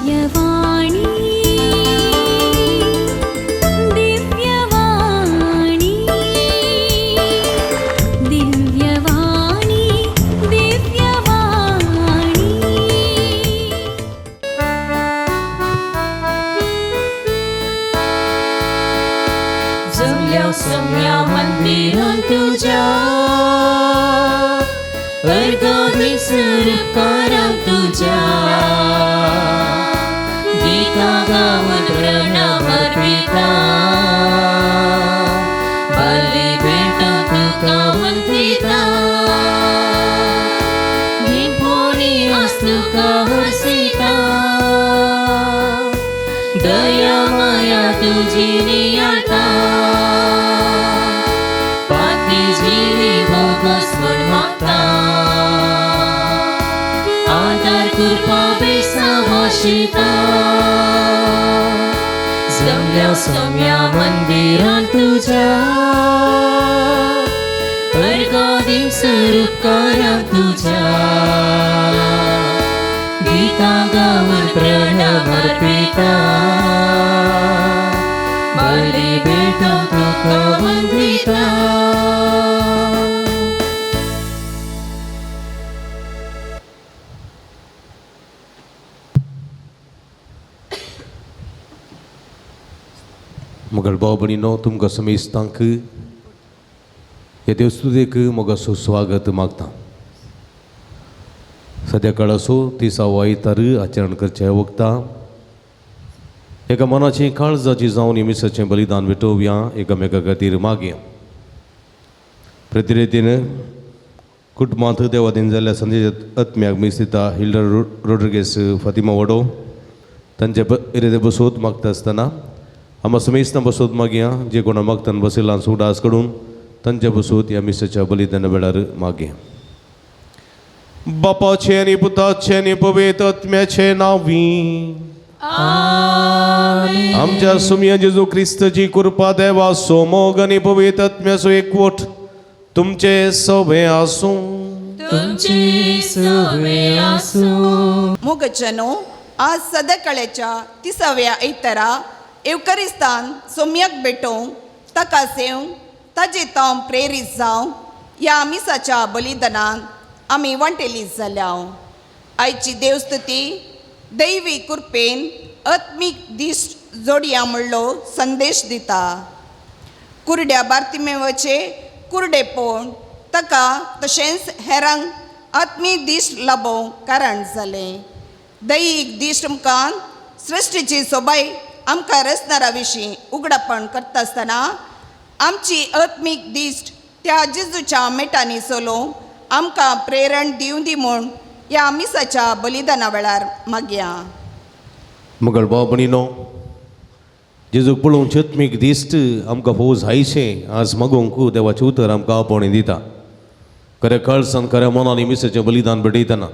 दिव्यवाणी दिव्यवाणी दिव्यवाणी दिव्यवाणी. जमल्या सम्या मंदिरां तुज्या अर्गां सरकारां तुज्या गीतां गावन प्रणाम अर्पिता बली भेटो तुका वंदिता निपोणी आस तुका हसिता दया माया तुजी नियाळता पाती झिली भोगस म्हण मागता आदार कृपा बेसा वाशिता जमल्या सम्या मंदिरां तुज्या अर्गां स्वरूपकारां तुज्या गीतां गावन प्रणाम अर्पिता बली भेटो तुका वंदिता. मगळ भाव भयणीनो, तुमकां समेस्तांक ह्या देवस्तुतेक मोगाचो स्वागत मागता. सद्या काळाचो तिसावो आयतार आचरण करचे वखता एका मनाची काळजाची जावन मिसाचें बलिदान भेटोवया, एकामेका खातीर मागया. प्रतिरेतीन कुटुंबांत देवादीन जाल्ल्या संदेश आत्म्याक मीस दिता हिल्डर रोड्रिगेस फातिमा वडो तांचे इरेदे बसोत मागता आसतना आमा समेस्तां बसोत मागया. जे कोणा मागतान बसयलां सुडास कडून तांचे बसोत ह्या मिसाच्या बलिदाना वेळार मागया. बापाचे आनी पुताचे आनी पवित्र आत्म्याचे नांवी आमच्या सुमया जेजू क्रिस्तची कृपा देवा सोमोग आनी पवित्र आत्म्याचो एकवट तुमचे सवे आसूं. तुमचे सवे आसूं. मोगचनो, आज सदकळ्याच्या तिसाव्या ऐतरा एवकरिस्तान सोम्याक भेटोवंक ताका सेवंक ताजे तांव प्रेरीत जावं ह्या मिसाच्या बलिदानान आमी वांटेली जाल्या. आयची देवस्तुती दैवी कृपेन आत्मीक दिश्ट जोडया म्हणलो संदेश दिता. कुरड्या बार्तिमेवाचे कुरडेपण ताका तशेंच हेरांक आत्मीक दिश्ट लाबोवंक कारण जालें. दैहीक दिश्ट मुखान सृश्टीची सोबाय आमकां रचणारा विशीं उगडापण करता आसतना आमची आत्मीक दिश्ट त्या जेजूच्या मेटांनी चलोवंक आमकां प्रेरण दिवं दी म्हूण ह्या मिसाच्या बलिदाना वेळार मागया. मगळ भाव भयणीनो, जेजूक पळोवंक आत्मीक दिश्ट आमकां भोव जायशें आज मागोवंक देवाचें उतर आमकां आपोवणी दिता. खऱ्या काळसान खऱ्या मनान मिसाचें बलिदान भेटयतना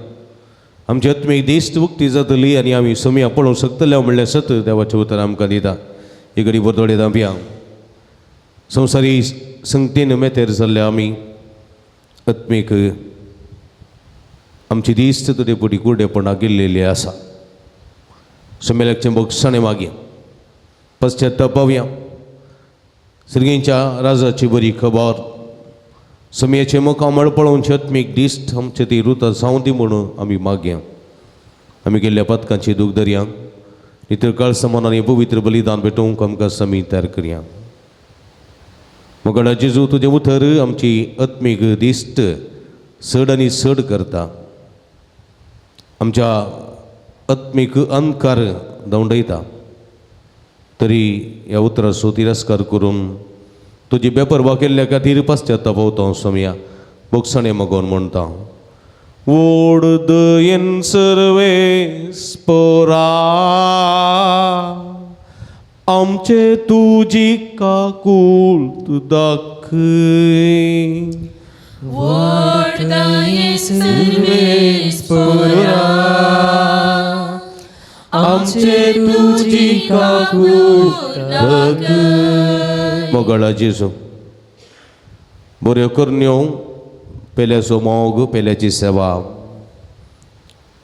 आमची आत्मीक दिश्ट उक्ती जातली आनी आमी सोमया पळोवंक शकतले म्हणल्यार सत देवाचें उतर आमकां दिता. ही घडी बरोडे दांपया संवसारी संगतीन मेतेर जाल्ले आमी आत्मीक आमची दिश्ट तुजे पुटी कुरडेपणाक गेल्लेली आसा. सोमेल्याचें बोगसाणें मागया, पश्चातापावया. सर्गींच्या राजाची बरी खबर समयाचें मुखामळ पळोवचे आत्मीक दिश्ट आमचे ती रुता जावं दी म्हणून आमी मागया. आमी गेल्ल्या पदकांची दूख दरया, नितर काळ समान आनी पवित्र बलिदान भेटोवंक आमकां समी तयार करया. मगळा जेजू, तुजें उतर आमची आत्मीक दिश्ट चड आनी चड करता, आमच्या आत्मीक अंधकार धांवडयता. तरी ह्या उतराचो तिरस्कार करून तुजी बेपरवा केल्ल्या खातीर पश्चाताप पावता सोमया बोगसणे मगोन म्हणटा. वोड दयेन सर्वेस्पोरा आमचे तुजी काकूळ दाखय. व्हड दयेन सर्वेस्पोरा आमचे तुजी काकूळ दाखय. मोगाळा जेजू, बऱ्यो करण्यो, पेल्याचो मोग, पेल्याची सेवा,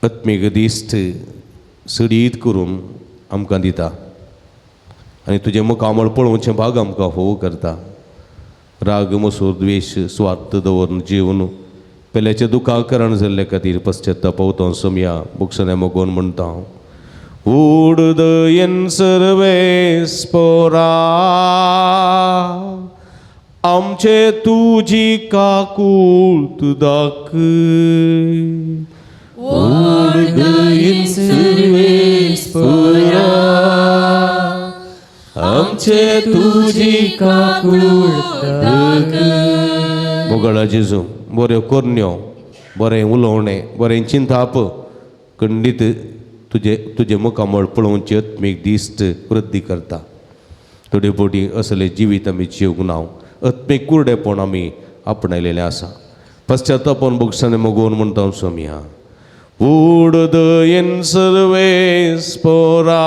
आत्मीक दिश्ट सडीत करून आमकां दिता आनी तुजें मुखामळ पळोवचें भाग आमकां फोव करता. राग मसूर द्वेश स्वार्थ दवरून जीवन पेल्याचें दुकां करण जाल्ले खातीर पश्चाताप पावतो सोमया बुक्षणे मोगोन म्हणटा उड दयन सर्वेस पोरा आमचे तुजी काकूळ दाखय. व्हड दयेन सर्वेस पोरा आमचे तुजी काकूळ दाखय. मोगळा जेजू बऱ्यो करण्यो बरें उलोवणें बरें चिंताप खंडीत तुजे तुजें मुखामळ पळोवचें आत्मीक दिश्ट वृद्धी करता. थोडे फावटी असलें जिवीत आमी जिवंक ना आत्मीक कुरडेपण आमी आपणायलेलें आसा. पश्चातापन भोगसाने मोगोवन म्हणटा सोमया उड दयेन सर्वेस पोरा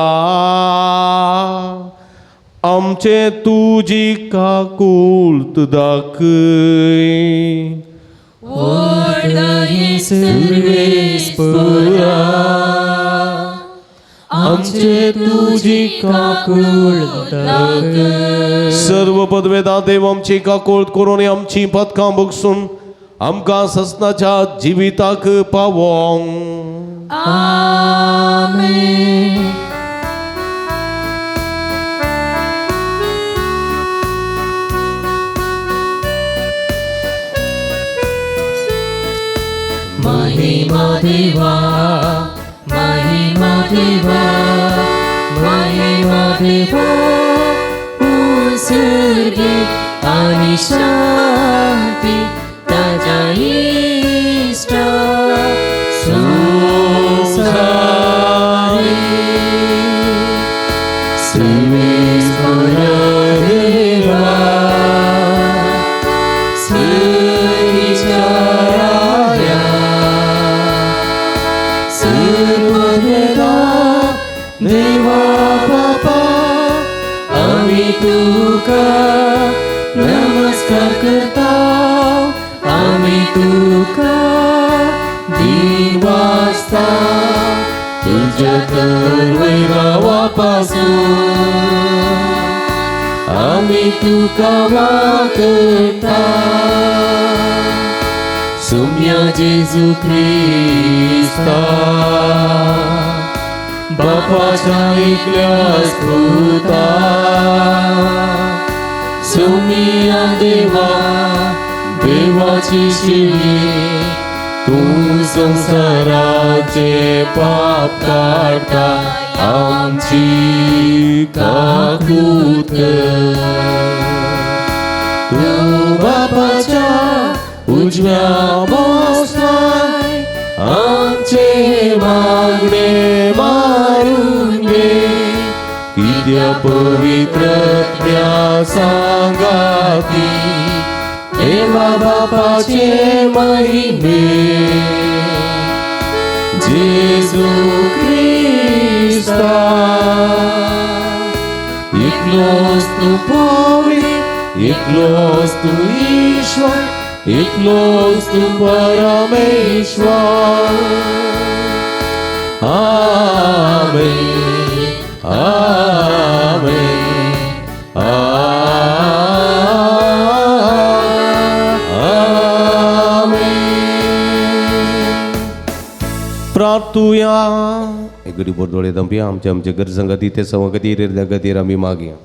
आमचे तुजी काकूळ दाखय. व्हड दयेन सर्वेस पोरा आमचे तुजी काकूळ दाखय. सर्व पदवेदा देव आमची काकूळ करून आमची पदकां भोगसून आमकां ससनाच्या जिविताक पावोंक. आमेन. महिमा देवा महिमा देवा महिमा देवा उत्सर्गे आणि शांती ताज्या इश्टा संसारे सर्वेस देवा सविचाराया सर्वदा देवा बापा आम्ही तुका नमस्कार करता आम्ही तुका दिन वाजता तुझ्या तर वैभवापासून आम्ही तुका वाकता सुम्या जेजू क्रिस्ता बापाच्या एकल्या स्तुता सुमिया देवा देवाची शिवी तूं संवसाराचे पाप काडटा आमची काकूत कर. तूं बापाच्या उजव्या बसलाय आमचे मागणे मारून घे कित्या पवित्रत्या सांगाती देवा बापाचे महिमे जेजू क्रिस्ता एकलोच तूं पवित्र एकलोच तूं ईश्वर एकलोच तूं परमेश्वर. आमेन आमेन आमेन. प्रार्थुया एक गरीब दोळे दंपया आमच्या आमच्या गरजां खातीर ते सवा खातीर हिरद्या खातीर आमी मागया.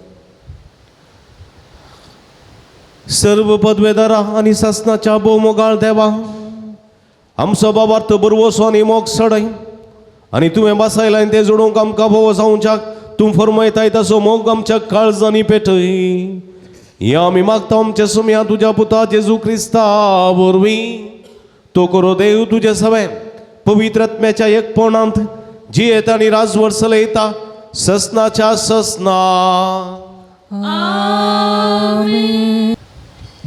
सर्व पदवेदारा आनी सासनाच्या भोवमोगाळ देवा आमचो बाबार्थ बरवसो आनी मोग सडय आनी तुवें बसायलां तें जोडूंक आमकां भोव जावच्याक तूं फरमयताय तसो मोग आमच्या काळजांनी पेटय. ह्या आमी मागता आमच्या सुमया तुज्या पुता जेजू क्रिस्ता वरवीं तो करो देव तुजे सवें पवित्र आत्म्याच्या एकपणांत जियेता आनी राजवट चलयता ससनाच्या ससना.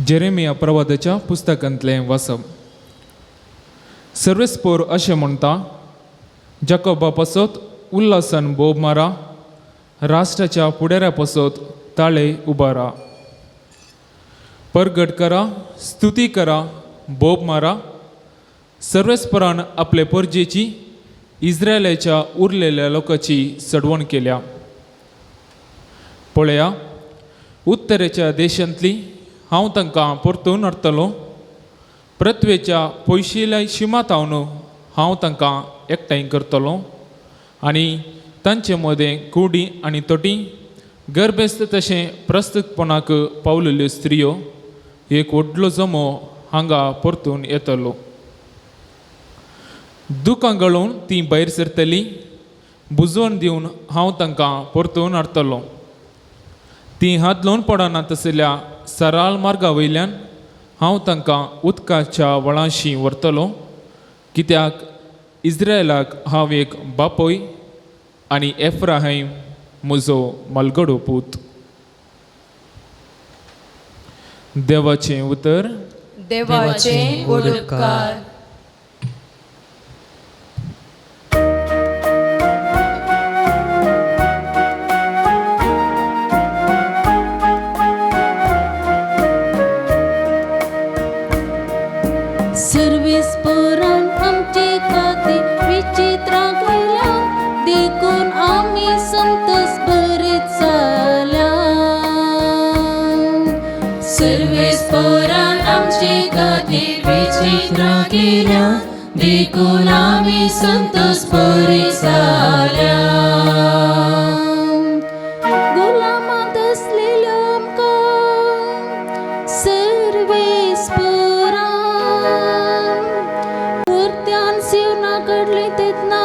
जेरेमिया प्रवादाच्या पुस्तकांतलें वाचप. सर्वेस्पोर अशें म्हणटा जाकोबा पासत उल्हासान बोब मारा राष्ट्राच्या फुडाऱ्या पासत ताळे उबारा परगट करा स्तुती करा बोब मारा सर्वेस्परान आपले परजेची इस्रायलाच्या उरलेल्या लोकांची सडवण केल्या. पळया, उत्तरेच्या देशांतली हांव तांकां परतून हाडटलो, पृथ्वेच्या पयशिल्या शिमा तावन हांव तांकां एकठांय करतलो आनी तांचे मदें कुडी आनी तोटी गर्भेस्त तशें प्रस्तुतपणाक पावलेल्यो स्त्रियो एक व्हडलो जमो हांगा परतून येतलो. दुकां गळोवन ती भायर सरतली, बुजोवन दिवन हांव तांकां परतून हाडटलो. ती हात लावन पडना तसल्या सराळ मार्गा वयल्यान हांव तांकां उदकाच्या वळांशी व्हरतलो, कित्याक इस्रायलाक हांव एक बापूय आनी एफ्राहीम म्हजो मलगडो पूत. देवाचें उतर. देवाचे व्हड उपकार. सर्वेस्परान आमचे खातीर विचित्रां केल्या, देखून आमी संतोष बरीत जाल्या. सर्वेस्परान आमचे खातीर विचित्रां केल्या, देखून आमी संतोष बरीत जाल्या. गुलामांत आसलेल्या आमकां सर्वेस्परान परत्यान सिवना काडली, तेन्ना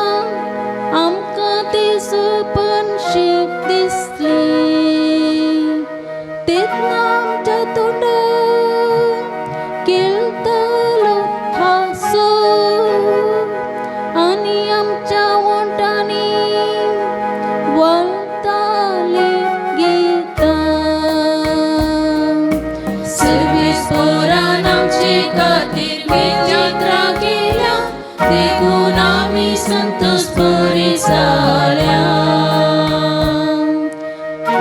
आमकां ते सपन शीक दिसली. तेन्ना आमच्या तोंडार केळतालो हांसो आनी आमच्या वोंठांनी वळताली गितां. सर्वेस्परान आमचे खातीर विचित्रां केल्या, देखून आमी संतोष बरीत जाल्या.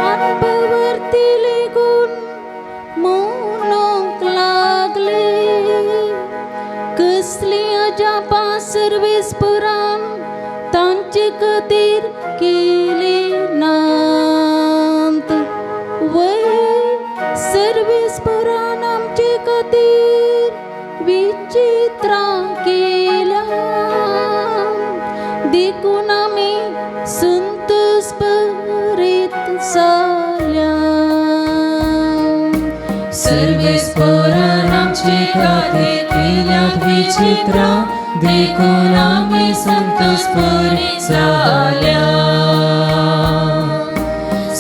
अनपवर्तीले गुण म्हणूंक लागले, कसली अजापां सर्वेस्परान तांचे खातीर केली नात. वय सर्वेस्परान आमचे खातीर विचित्रां केल्या, देखून आमी संतोष बरीत जाल्या. सर्वेस्परान आमचे खातीर केल्यात विचित्रां, देखून आमी संतोष बरीत जाल्या.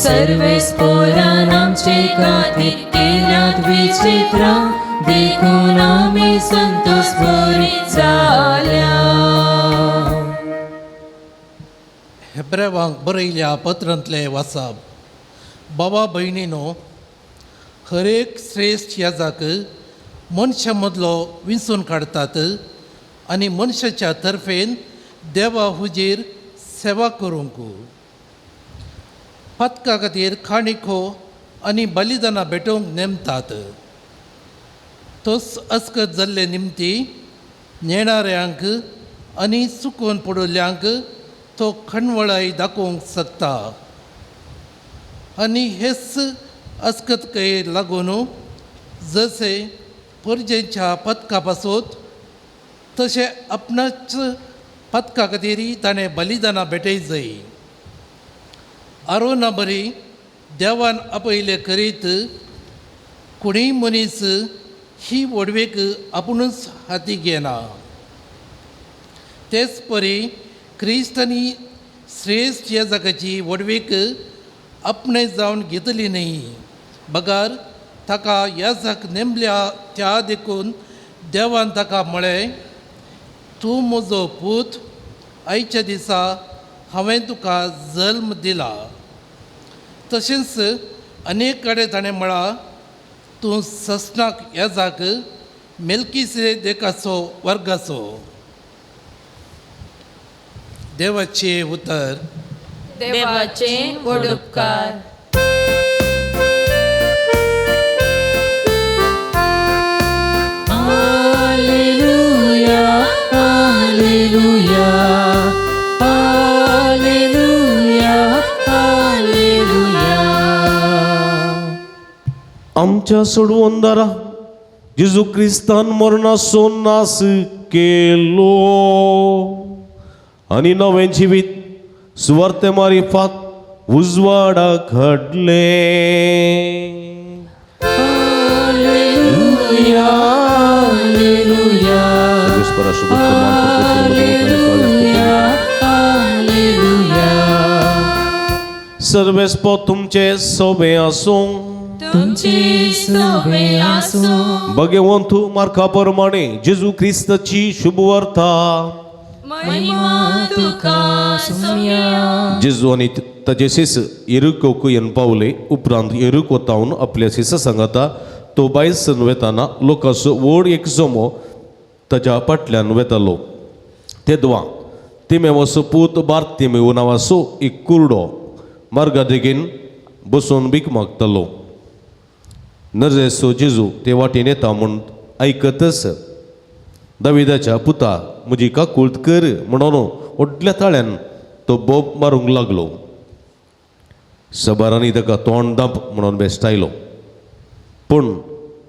सर्वेस्परान आमचे खातीर केल्यात विचित्रां, देखून आमी संतोष बरीत जाल्या. हेब्रेवांक बरयल्या पत्रांतले वाचप. बाबा भयणीनो, हरेक श्रेश्ठ याजाक मनशां मदलो विंचून काडटात आनी मनशाच्या तर्फेन देवा हुजीर सेवा करूंक पातका खातीर खाणीखो आनी बलिदानां भेटोवंक नेमतात. तोच अस्कत जाल्ले निमती नेणाऱ्यांक आनी चुकून पडिल्ल्यांक तो खणवळाय दाखोवंक शकता. आनी हेच अस्कतकाये लागून जशें परजेच्या पदका पासत तशें आपणाच पदका खातीर ताणें बलिदानां भेटय जाय. आरोना बरी देवान आपयले करीत कोणीय मनीस ही व्हडवीक आपुणूच हाती घेना. तेच परी क्रिस्त आनी श्रेश्ठ ह्या जगाची व्हडवीक आपणें जावन घेतली न्हय, बगर ताका ह्या जग नेमल्या त्या देखून देवान ताका म्हळें, तूं म्हजो पूत, आयच्या दिसा हांवें तुका जल्म दिला. तशेंच अनेक कडेन ताणें म्हळां, तूं ससनाक ह्या जाग मेलकीसेदेकाचो वर्गाचो. देवाचें उतर. देवाचे व्हड उपकार. Alleluia, Alleluia, आमच्या सोडवंदारा जेजू क्रिस्तान मरणाचो नास केलो आनी नवें जिवीत सुवार्ते मारिफात उजवाडाक हाडलें. सर्वेस्पो तुमचे सोबे आसूं. तुमचे सोबे आसूं. भगवंत मार्का प्रमाणे जेजू क्रिस्ताची शुभवार्ता. महिमा तुका सोम्या. जेजू आनी ताजे शिस येरुकोक येवन पावले. उपरांत येरुको तावन आपल्या शिसा सांगाता तो बायसन वेताना लोकांचो व्हड एक जमो ताज्या फाटल्यान वेतालो. तेदवा तिमेवसो पूत बार्तिमेव नांवाचो एक कुरडो मार्गा देगेन बसून भीक मागतालो. नर्जेसो जेजू ते वाटेन येता म्हूण आयकतच दाविदाच्या पुता म्हजी काकूळत कर म्हणून व्हडल्या ताळ्यान तो बोब मारूंक लागलो. सबारांनी ताका तोंड दाप म्हणून बेस्टायलो, पूण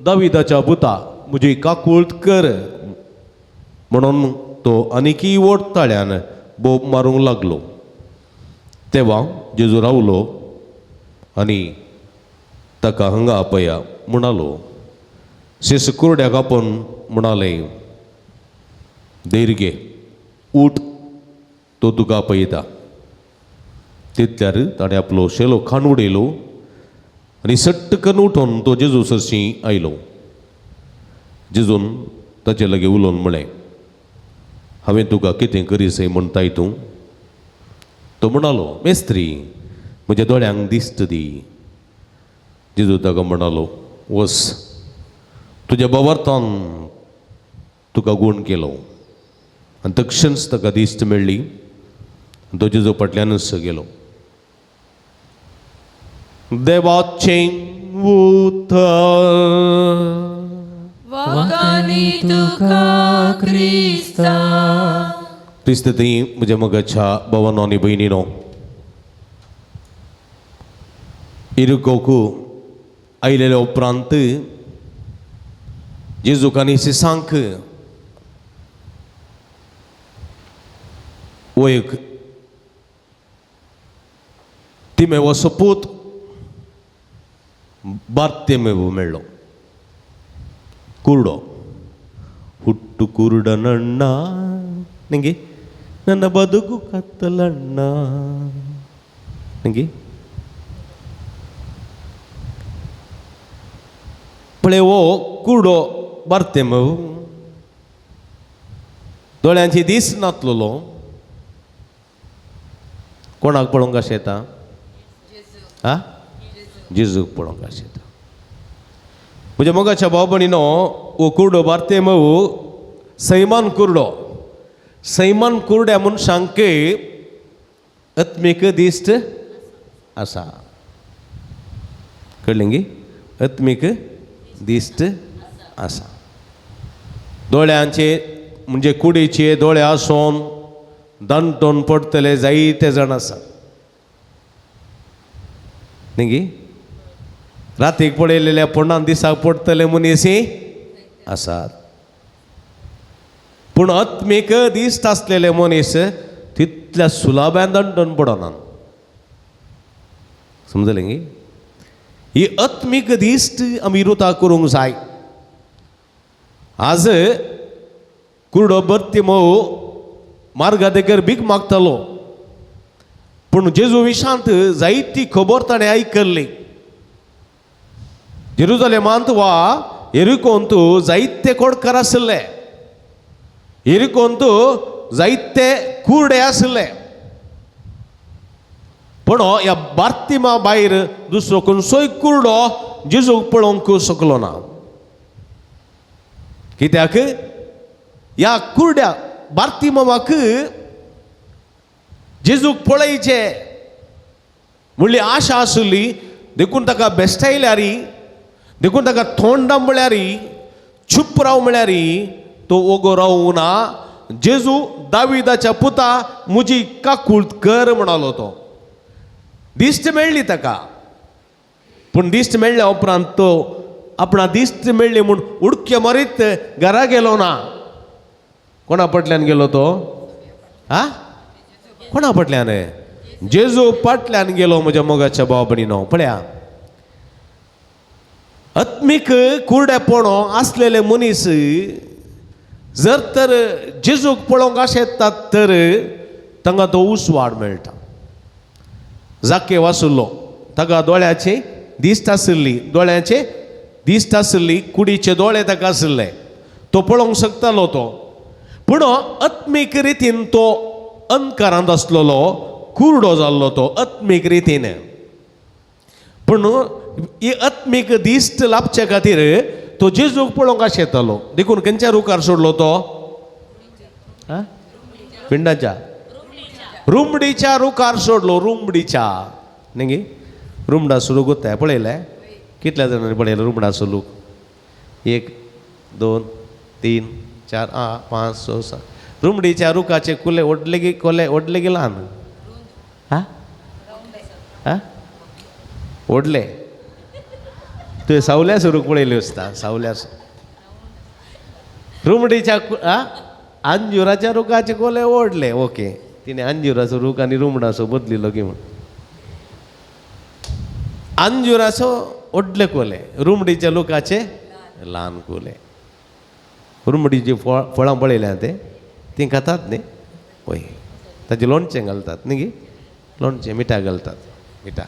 दाविदाच्या पुता म्हजी काकूळत कर म्हणून तो आनीकय व्हड ताळ्यान बोब मारूंक लागलो. तेवा जेजू रावलो आनी ताका हांगा आपया म्हणालो. शिस कुरड्याक आपोवन म्हणाले, धैर्य घे, उठ, तो तुका आपयता. तितल्यार ताणें आपलो शेलो खाण उडयलो आनी सट्ट करून उठोन तो जेजू सरशीं आयलो. जेजून ताचे लागीं उलोवन म्हळें, हांवें तुका कितें करीसय म्हणटाय तूं? तो म्हणालो, मेस्त्री, म्हज्या दोळ्यांक दिश्ट दी. जेजू ताका म्हणालो, वस, तुज्या बावार्थान तुका गूण केलो. आनी तक्षणच ताका दिश्ट मेळ्ळी आनी तो जेजू फाटल्यानच गेलो. देवाचें उतर. वाकानी तुका क्रिस्ता. क्रिस्त थंय म्हज्या मोगाच्या भावानो आनी भयणीनो, इरुकोक आयलेल्या उपरांत जेजूक आनी शिसांक हो एक तिमेवचो पूत बार्तेमेव मेळ्ळो. कुरडो ಹುಟ್ಟು ಕುರುಡನಣ್ಣ ನಿಂಗೆ ನನ್ನ ಬದುಕು ಕತ್ತಲಣ್ಣ ನಿಂಗೆ पळय हो कुरडो बार्तेमेव दोळ्यांची दीस नातलेलो. कोणाक पळोवंक अशें येता? आ, जेजूक पळोवंक अशें येता. म्हज्या मोगाच्या भाव भयणीनो, हो कुरडो बार्तेमेव सैमान कुरडो. सैमान कुरड्या मनशांक आत्मीक दिश्ट आसा. कळ्ळें गी? आत्मीक दिश्ट आसा. दोळ्यांचे म्हणजे कुडीचे दोळे आसून दंटून पडटले जायते जाण आसा. न्ही गी? रातीक पळयलेल्या पोंडान दिसाक पडटले मनीस आसात, पूण आत्मीक दिश्ट आसलेले मनीस तितल्या सुलाब्यान दंडून पडना. समजलें गी? ही आत्मीक दिश्ट आमी रुता करूंक जाय. आज कुरडो बर्तिमो मार्गा देगेर भीक मागतालो, पूण जेजू विशांत जायती खबर ताणें आयकल्ली. जेरुजलेमांत वा एरिकोंत जायते कोडकार आशिल्ले, एरिकोंत जायते कुरडे आशिल्ले, पूण ह्या बार्तिमा भायर दुसरो खंयचोय कुरडो जेजूक पळोवंक शकलो ना. कित्याक ह्या कुरड्या बार्तिमाक जेजूक पळयचे म्हणली आशा आशिल्ली, देखून ताका बेस्टायल्यार, देखून ताका तोंडां म्हळ्यार, चूप राव म्हळ्यार तो ओगो रावूं ना. जेजू दाविदाच्या पुता म्हजी काकूळत कर म्हणालो. तो दिश्ट मेळ्ळी ताका, पूण दिश्ट मेळ्ळ्या उपरांत तो आपणा दिश्ट मेळ्ळी म्हूण उडक्यो मारीत घरा गेलो ना. कोणा फाटल्यान गेलो तो? आ, कोणा फाटल्यान? जेजू फाटल्यान गेलो. म्हज्या मोगाच्या भाव भयणीनो, पळया, आत्मीक कुरडेपण आसलेले मनीस जर तर जेजूक पळोवंक आशेतात तर तांकां तो उजवाड मेळटा. जाके वासुल्लो, ताका दोळ्याचे दिश्ट आशिल्ली, दोळ्याचे दिश्ट आशिल्ली, कुडीचे दोळे ताका आशिल्ले, तो पळोवंक शकतालो तो. पूण आत्मीक रितीन तो अंधकारांत आसलेलो, कुरडो जाल्लो तो आत्मीक रितीन. पूण ही आत्मीक दिश्ट लाभचे खातीर तो जेजूक पळोवंक आशेतालो. देखून खंयच्या रुखार सोडलो तो? पिंडाच्या रुमडीच्या रुखार सोडलो. रुमडीच्या न्ही गे, रुमडाचो रूख गोत्ताय पळयलें? कितल्या जाणांनी पळयलें रुमडाचो रूख? 1 2 3 4 5 6 7. रुमडीच्या रुखाचे कुले व्हडले गी, कोले व्हडले गी ल्हान? हा हा व्हडले. तुवें सावल्याचो रूख पळयल्यो आसता? सावल्याचो रुमडीच्या अंजुराच्या रुखाचे कोले व्हडले. ओके, तिणें अंजुराचो रूख आनी रुमडाचो बदलिलो की म्हूण. अंजुराचो व्हडले कोले, रुमडीच्या रुखाचे ल्हान कोले. रुमडीची फळां पळयल्या ते, तीं खातात न्ही? वय, ताचें लोणचें घालतात न्ही गी, लोणचें मिठा घालतात, मिठा.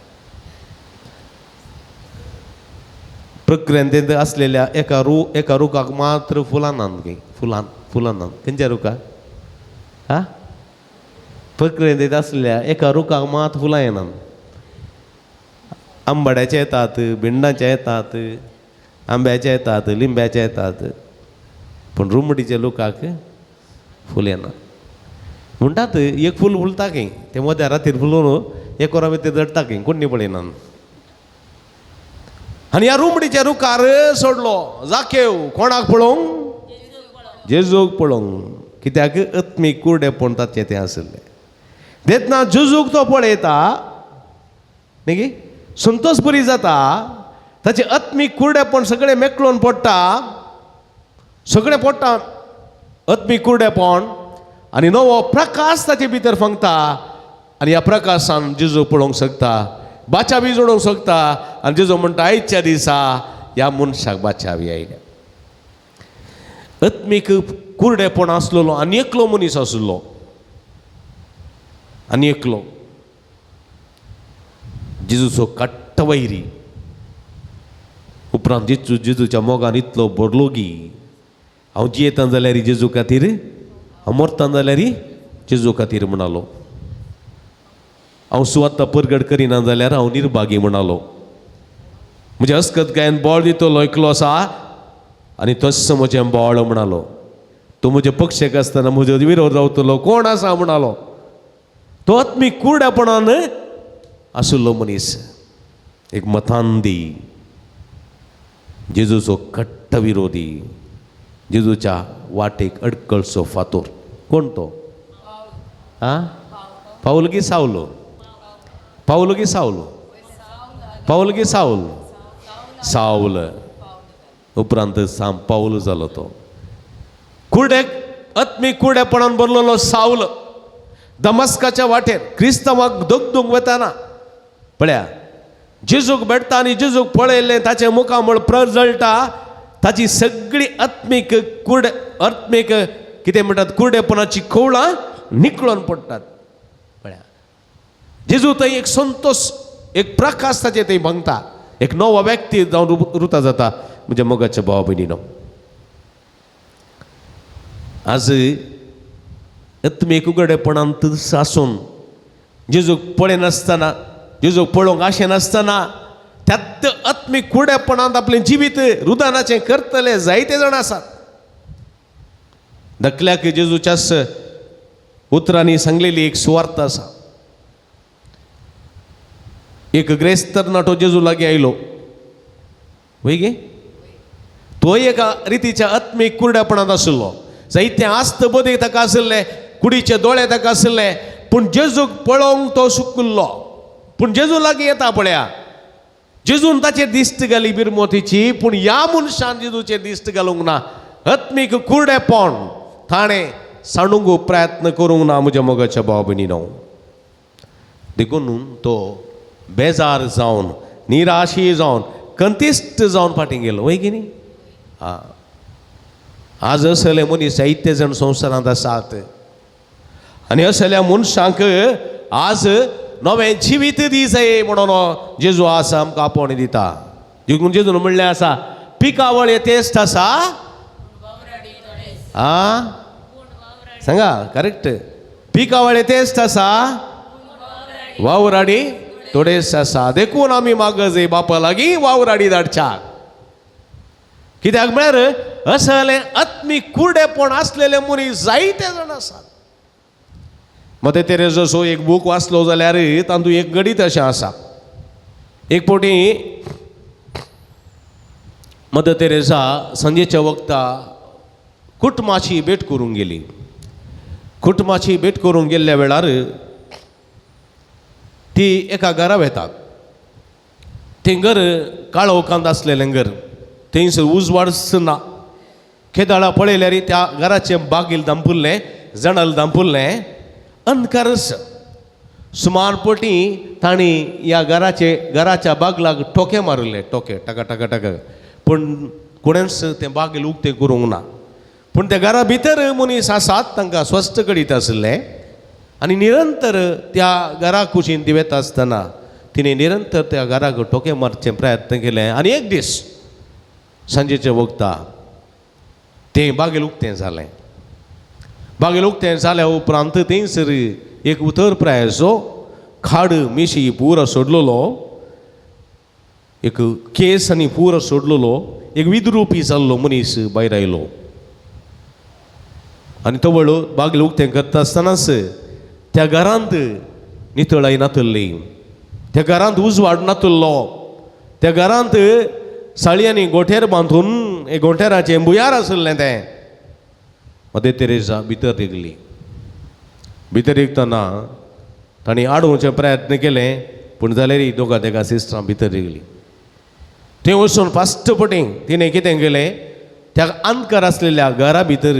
प्रक्रियेंत आसलेल्या एका रुखाक मात्र फुलां नात गी, फुलां फुलां नात. खंयच्या रुखाक? हा, प्रक्रियेंत आसलेल्या एका रुखाक मात फुलां येनात. आंबाड्याचे येतात, भिंडाचे येतात, आंब्याचे येतात, लिंब्याचे येतात, पूण रुमडीच्या लोकांक फूल येना. म्हणटात एक फूल फुलता खंय, तें मद्या रातीर फुलोवन एक वरां भितर जडटा खंय, कोण न्ही पळयना. आनी ह्या रुमडीच्या रुखार सोडलो जाकेव. कोणाक पळोवंक? जेजूक पळोवंक. कित्याक? आत्मीक कुरडेपण ताचें तें आशिल्लें. तेन्ना जेजूक तो पळयता न्ही गी, संतोष बरी जाता, ताचें आत्मीक कुरडेपण सगळें मेकळून पडटा, सगळें पडटा आत्मीक कुरडेपण, आनी नवो प्रकाश ताचे भितर फांकता. आनी ह्या प्रकाशान जेजू पळोवंक शकता, बाचा बी जोडोवंक शकता. आनी जेजू म्हणटा आयच्या दिसा ह्या मनशाक बाचावी आयल्या. आत्मीक कुरडेपण आसलेलो आनी एकलो मनीस आसलो, आनी एकलो जेजूचो काट्ट वैरी. उपरांत जेजू जेजूच्या मोगान इतलो भरलो की हांव जियेता जाल्यार जेजू खातीर, हांव मरता जाल्यार जेजू खातीर म्हणालो. हांव सुवाता परगट करिना जाल्यार हांव निर्भागी म्हणालो. म्हज्या अस्कत गायन बोळ दितलो एकलो आसा आनी तोच म्हजें बोळ म्हणालो. तो म्हज्या पक्षेक आसतना म्हजो विरोध रावतलो कोण आसा म्हणालो. तो आत्मीक कुरड्यापणान आशिल्लो मनीस, एक मतांदी, जेजूचो कट्ट विरोधी, जेजूच्या वाटेक अडकळचो फातोर. कोण तो? आ, पावल की सावलो? पावल की सावलो? पावल की सावल? सावल. उपरांत साम पावल जालो तो. कुरडे आत्मीक कुरडेपणान भरलेलो सावल दमस्काच्या वाटेर क्रिस्तांवाक दगदूंक वताना पळया जेजूक भेटता आनी जेजूक पळयल्लें ताचें मुखामळ प्रजळटा. ताची सगळी आत्मीक कुरडे आत्मीक कितें म्हणटात कुरडेपणाची खवळां निकळून पडटात. पळया जेजू थंय एक संतोष, एक प्रकाश ताचे थंय भंगता, एक नवो व्यक्ती जावन रुता जाता. म्हज्या मोगाच्या भावा भयणीनो, आज आत्मीक उगडेपणांत आसून जेजूक पळयनासतना, जेजूक पळोवंक आशेनासतना त्यात आत्मीक कुरडेपणांत आपलें जिवीत रुदानाचें करतले जायते जाण आसात. धाकल्याक जेजूच्याच उतरांनी सांगलेली एक सुवार्थ आसा. एक ग्रेस्त तरणाटो जेजू लागीं आयलो, वय गे, तो एका रितीच्या आत्मीक कुरडेपणांत आशिल्लो. जायते आस्त बोधी ताका आशिल्ले, कुडीचे दोळे ताका आशिल्ले, पूण जेजूक पळोवंक तो सुकुल्लो. पूण जेजू लागीं येता पळया, जेजून ताचेर दिश्ट घाली बिरमोतीची, पूण ह्या मनशान जेजूचेर दिश्ट घालूंक ना. आत्मीक कुरडेपण ताणें सांडूंक प्रयत्न करूंक ना म्हज्या मोगाच्या भाव भयणीनो. देखून तो बेजार जावन, निराशी जावन, कंतिश्ट जावन फाटीं गेलो, वय की न्ही? आं, आज असले मनीस जायते जाण संवसारांत आसात आनी असल्या मनशांक आज नवें जिवीत दी जाय म्हणून जेजू आज आमकां आपोवणी दिता. देखून जेजून म्हणलें आसा, पिकावळ हे तेस्ट आसा. आं, सांगा करेक्ट. पिकावळ हे तेस्ट आसा, वावराडी थोडेच आसा. देखून आमी मागजय बापा लागीं वावराडी धाडच्याक. कित्याक म्हळ्यार असलें आत्मीक कुरडेपण आसलेले मनीस जायते जाण आसात. मदर तेरेजाचो एक बूक वाचलो जाल्यार तातूंत एक गणीत अशें आसा. एक फावटी मदर तेरेजा सांजेच्या वखता कुटुंबाची भेट करूंक गेली. कुटुंबाची भेट करूंक गेल्ल्या वेळार ती एका घरा वेतात. तें घर काळोखांत आसलेलें घर, थंयसर उजवाडच ना. केदाळा पळयल्यार त्या घराचें बागील दांपुल्लें, जणल दांपुल्लें, अंधकारच. सुमार पटी तांणी ह्या घराचे घराच्या बागलाक ठोके मारिल्ले, ठोके टका टका टका, पूण कोणेंच तें बागील उक्तें करूंक ना. पूण त्या घरा भितर मनीस आसात, तांकां स्वस्थ करीत आशिल्लें आनी निरंतर त्या घरा कुशीन ती वेता आसतना तिणें निरंतर त्या घराक ठोके मारचे प्रयत्न केले. आनी एक दीस सांजेचे वखता तें बागेल उक्तें जालें. बागेल उक्तें जाल्या उपरांत थंयसर एक उतर प्रायचो खाड मिशी पुरो सोडलेलो, एक केस आनी पुरो सोडलेलो एक विद्रुपी जाल्लो मनीस भायर आयलो. आनी तवळ बागेल उक्तें करता आसतनाच त्या घरांत नितळाय नातल्ली, त्या घरांत उजवाड नातल्लो, त्या घरांत साळयांनी गोठेर बांदून एक गोठेराचें भुंयार आशिल्लें तें. मदर तेरेजा भितर रिगली. भितर रिगतना तांणी आडोवचे प्रयत्न केले, पूण जाल्यार दोगां तेगा सिस्टरां भितर रिगली. थंय वचून फास्ट पटी तिणें कितें केलें, त्या अंधकार आसलेल्या घरा भितर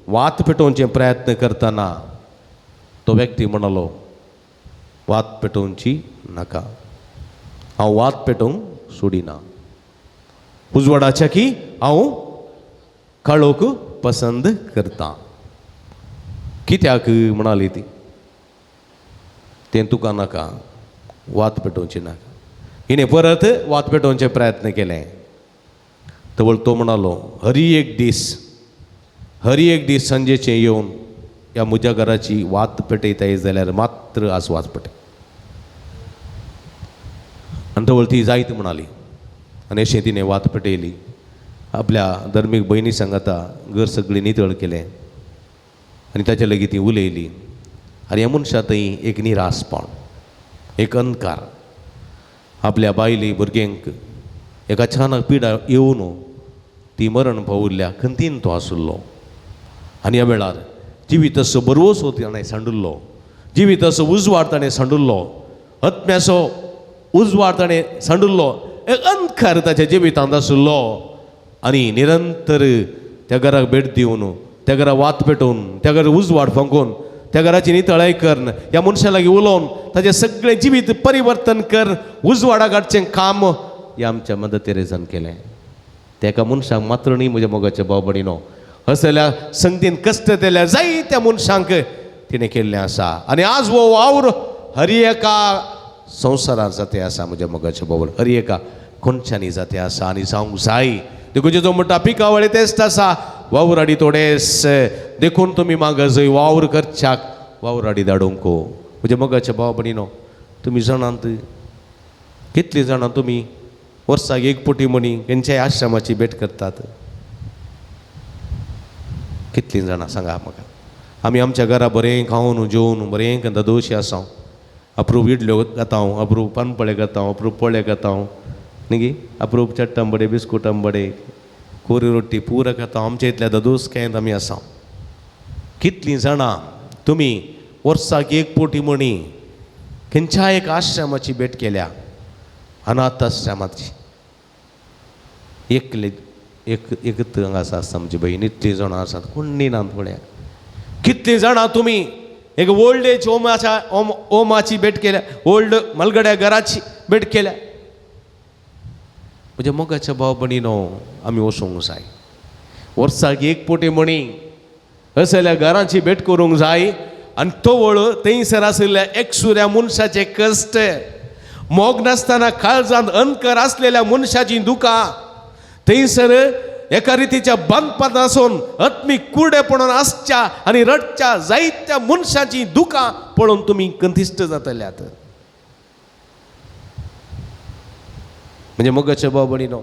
वात पेटोवचे प्रयत्न करतना तो व्यक्ती म्हणालो, वात पेटोवची नाका, हांव वात पेटोवंक सोडिना, उजवाडाच्या की हांव काळोख पसंद करता. कित्याक म्हणाली ती, तें तुका नाका, वात पेटोवची नाका. हिणें परत वात पेटोवचे प्रयत्न केले. तवळ तो म्हणालो, हरी एक दीस, हरी एक दीस सांजेचें येवन ह्या म्हज्या घराची वात पेटयताय जाल्यार मात्र आज वात पेटय. आनी तवळ ती जायत म्हणाली आनी अशें तिणें वात पेटयली. आपल्या धर्मीक भयणी सांगाता घर सगळें नितळ केलें आनी ताच्या लागीं ती उलयली. आनी ह्या मनशा थंय एक निरासपण, एक अंधकार, आपल्या बायले भुरग्यांक एक अचानक पिडा येवन ती मरण पाविल्ल्या खंतीन तो आशिल्लो. आनी ह्या वेळार जिविताचो बरवसो ताणें सांडिल्लो, जिविताचो उजवाड ताणें सांडिल्लो, आत्म्याचो उजवाड ताणें सांडिल्लो, एक अंधकार ताच्या जिवितांत आशिल्लो. आनी निरंतर त्या घराक भेट दिवन, त्या घरा वात पेटोवन, त्या घरा उजवाड फांकून, त्या घराची नितळाय करून, ह्या मनशा लागीं उलोवन ताचें सगळें जिवीत परिवर्तन कर, उजवाडा काडचें काम ह्या आमच्या मदर तेरेजान केलें. त्या एका मनशाक मात्र न्ही म्हज्या मोगाच्या भाव भयणीनो, असल्या संगतीन कश्ट दिल्या जायत्या मनशांक तिणें केल्लें आसा. आनी आज हो वावर हर एका संवसारांत जाते आसा म्हज्या मोगाच्या भाव, हर एका कोणच्यांनी जाते आसा आनी जावंक जाय. देखून जेजू म्हणटा, पिकावळी तेस्त आसा, वावराडी थोडेस, देखून तुमी मागजय वावर करच्याक वावराडी धाडूंक. म्हज्या मोगाच्या भाव भयणीनो, तुमी जाणात कितलीं जाणां तुमी वर्साक एक पटी म्हणी खंयच्याय आश्रमाची भेट करतात? कितलीं जाणां सांगा म्हाका? आमी आमच्या घरा बरें खावन जेवन बरें करता, दोशी आसा, अप्रूप इडल्यो खाता, अप्रूप पानपळे खाता, अप्रूप पोळे खाता न्ही, अप्रूप चट्टंबडे बिस्कुटंबडे कोरी रोटी पुरा खाता. आमच्या इतल्या दोस कांय आमी आसा. कितलीं जाणां तुमी वर्साक एक पोटी म्हणी खंयच्या एक आश्रमाची भेट केल्या? अनाथ आश्रमाची एकले एक एक हांगा आसा आसता आमची भयण, इतलीं जाणां आसात, कोण ना पळया कितलीं जाणां तुमी एक ओल्ड एज होमाच्या होमाची भेट केल्या, ओल्ड मलगड्या घराची भेट केल्या. म्हज्या मोगाच्या भाव भयणीनो, आमी वचूंक जाय वर्साक एक पोटी म्हणी असल्या घरांची भेट करूंक जाय. आनी तवळ थंयसर आशिल्ल्या एकसुऱ्या मनशाचे कश्ट, मोग नासतना काळजांत अंतर आसलेल्या मनशाची दुकां, थंयसर एका रितीच्या बांदपांत आसून आत्मीक कुरडेपणान आसच्या आनी रडच्या जायत्या मनशाची दुकां पळोवन तुमी कंतिश्ट जातल्यात. म्हणजे मोगाच्या भाव भयणीनो,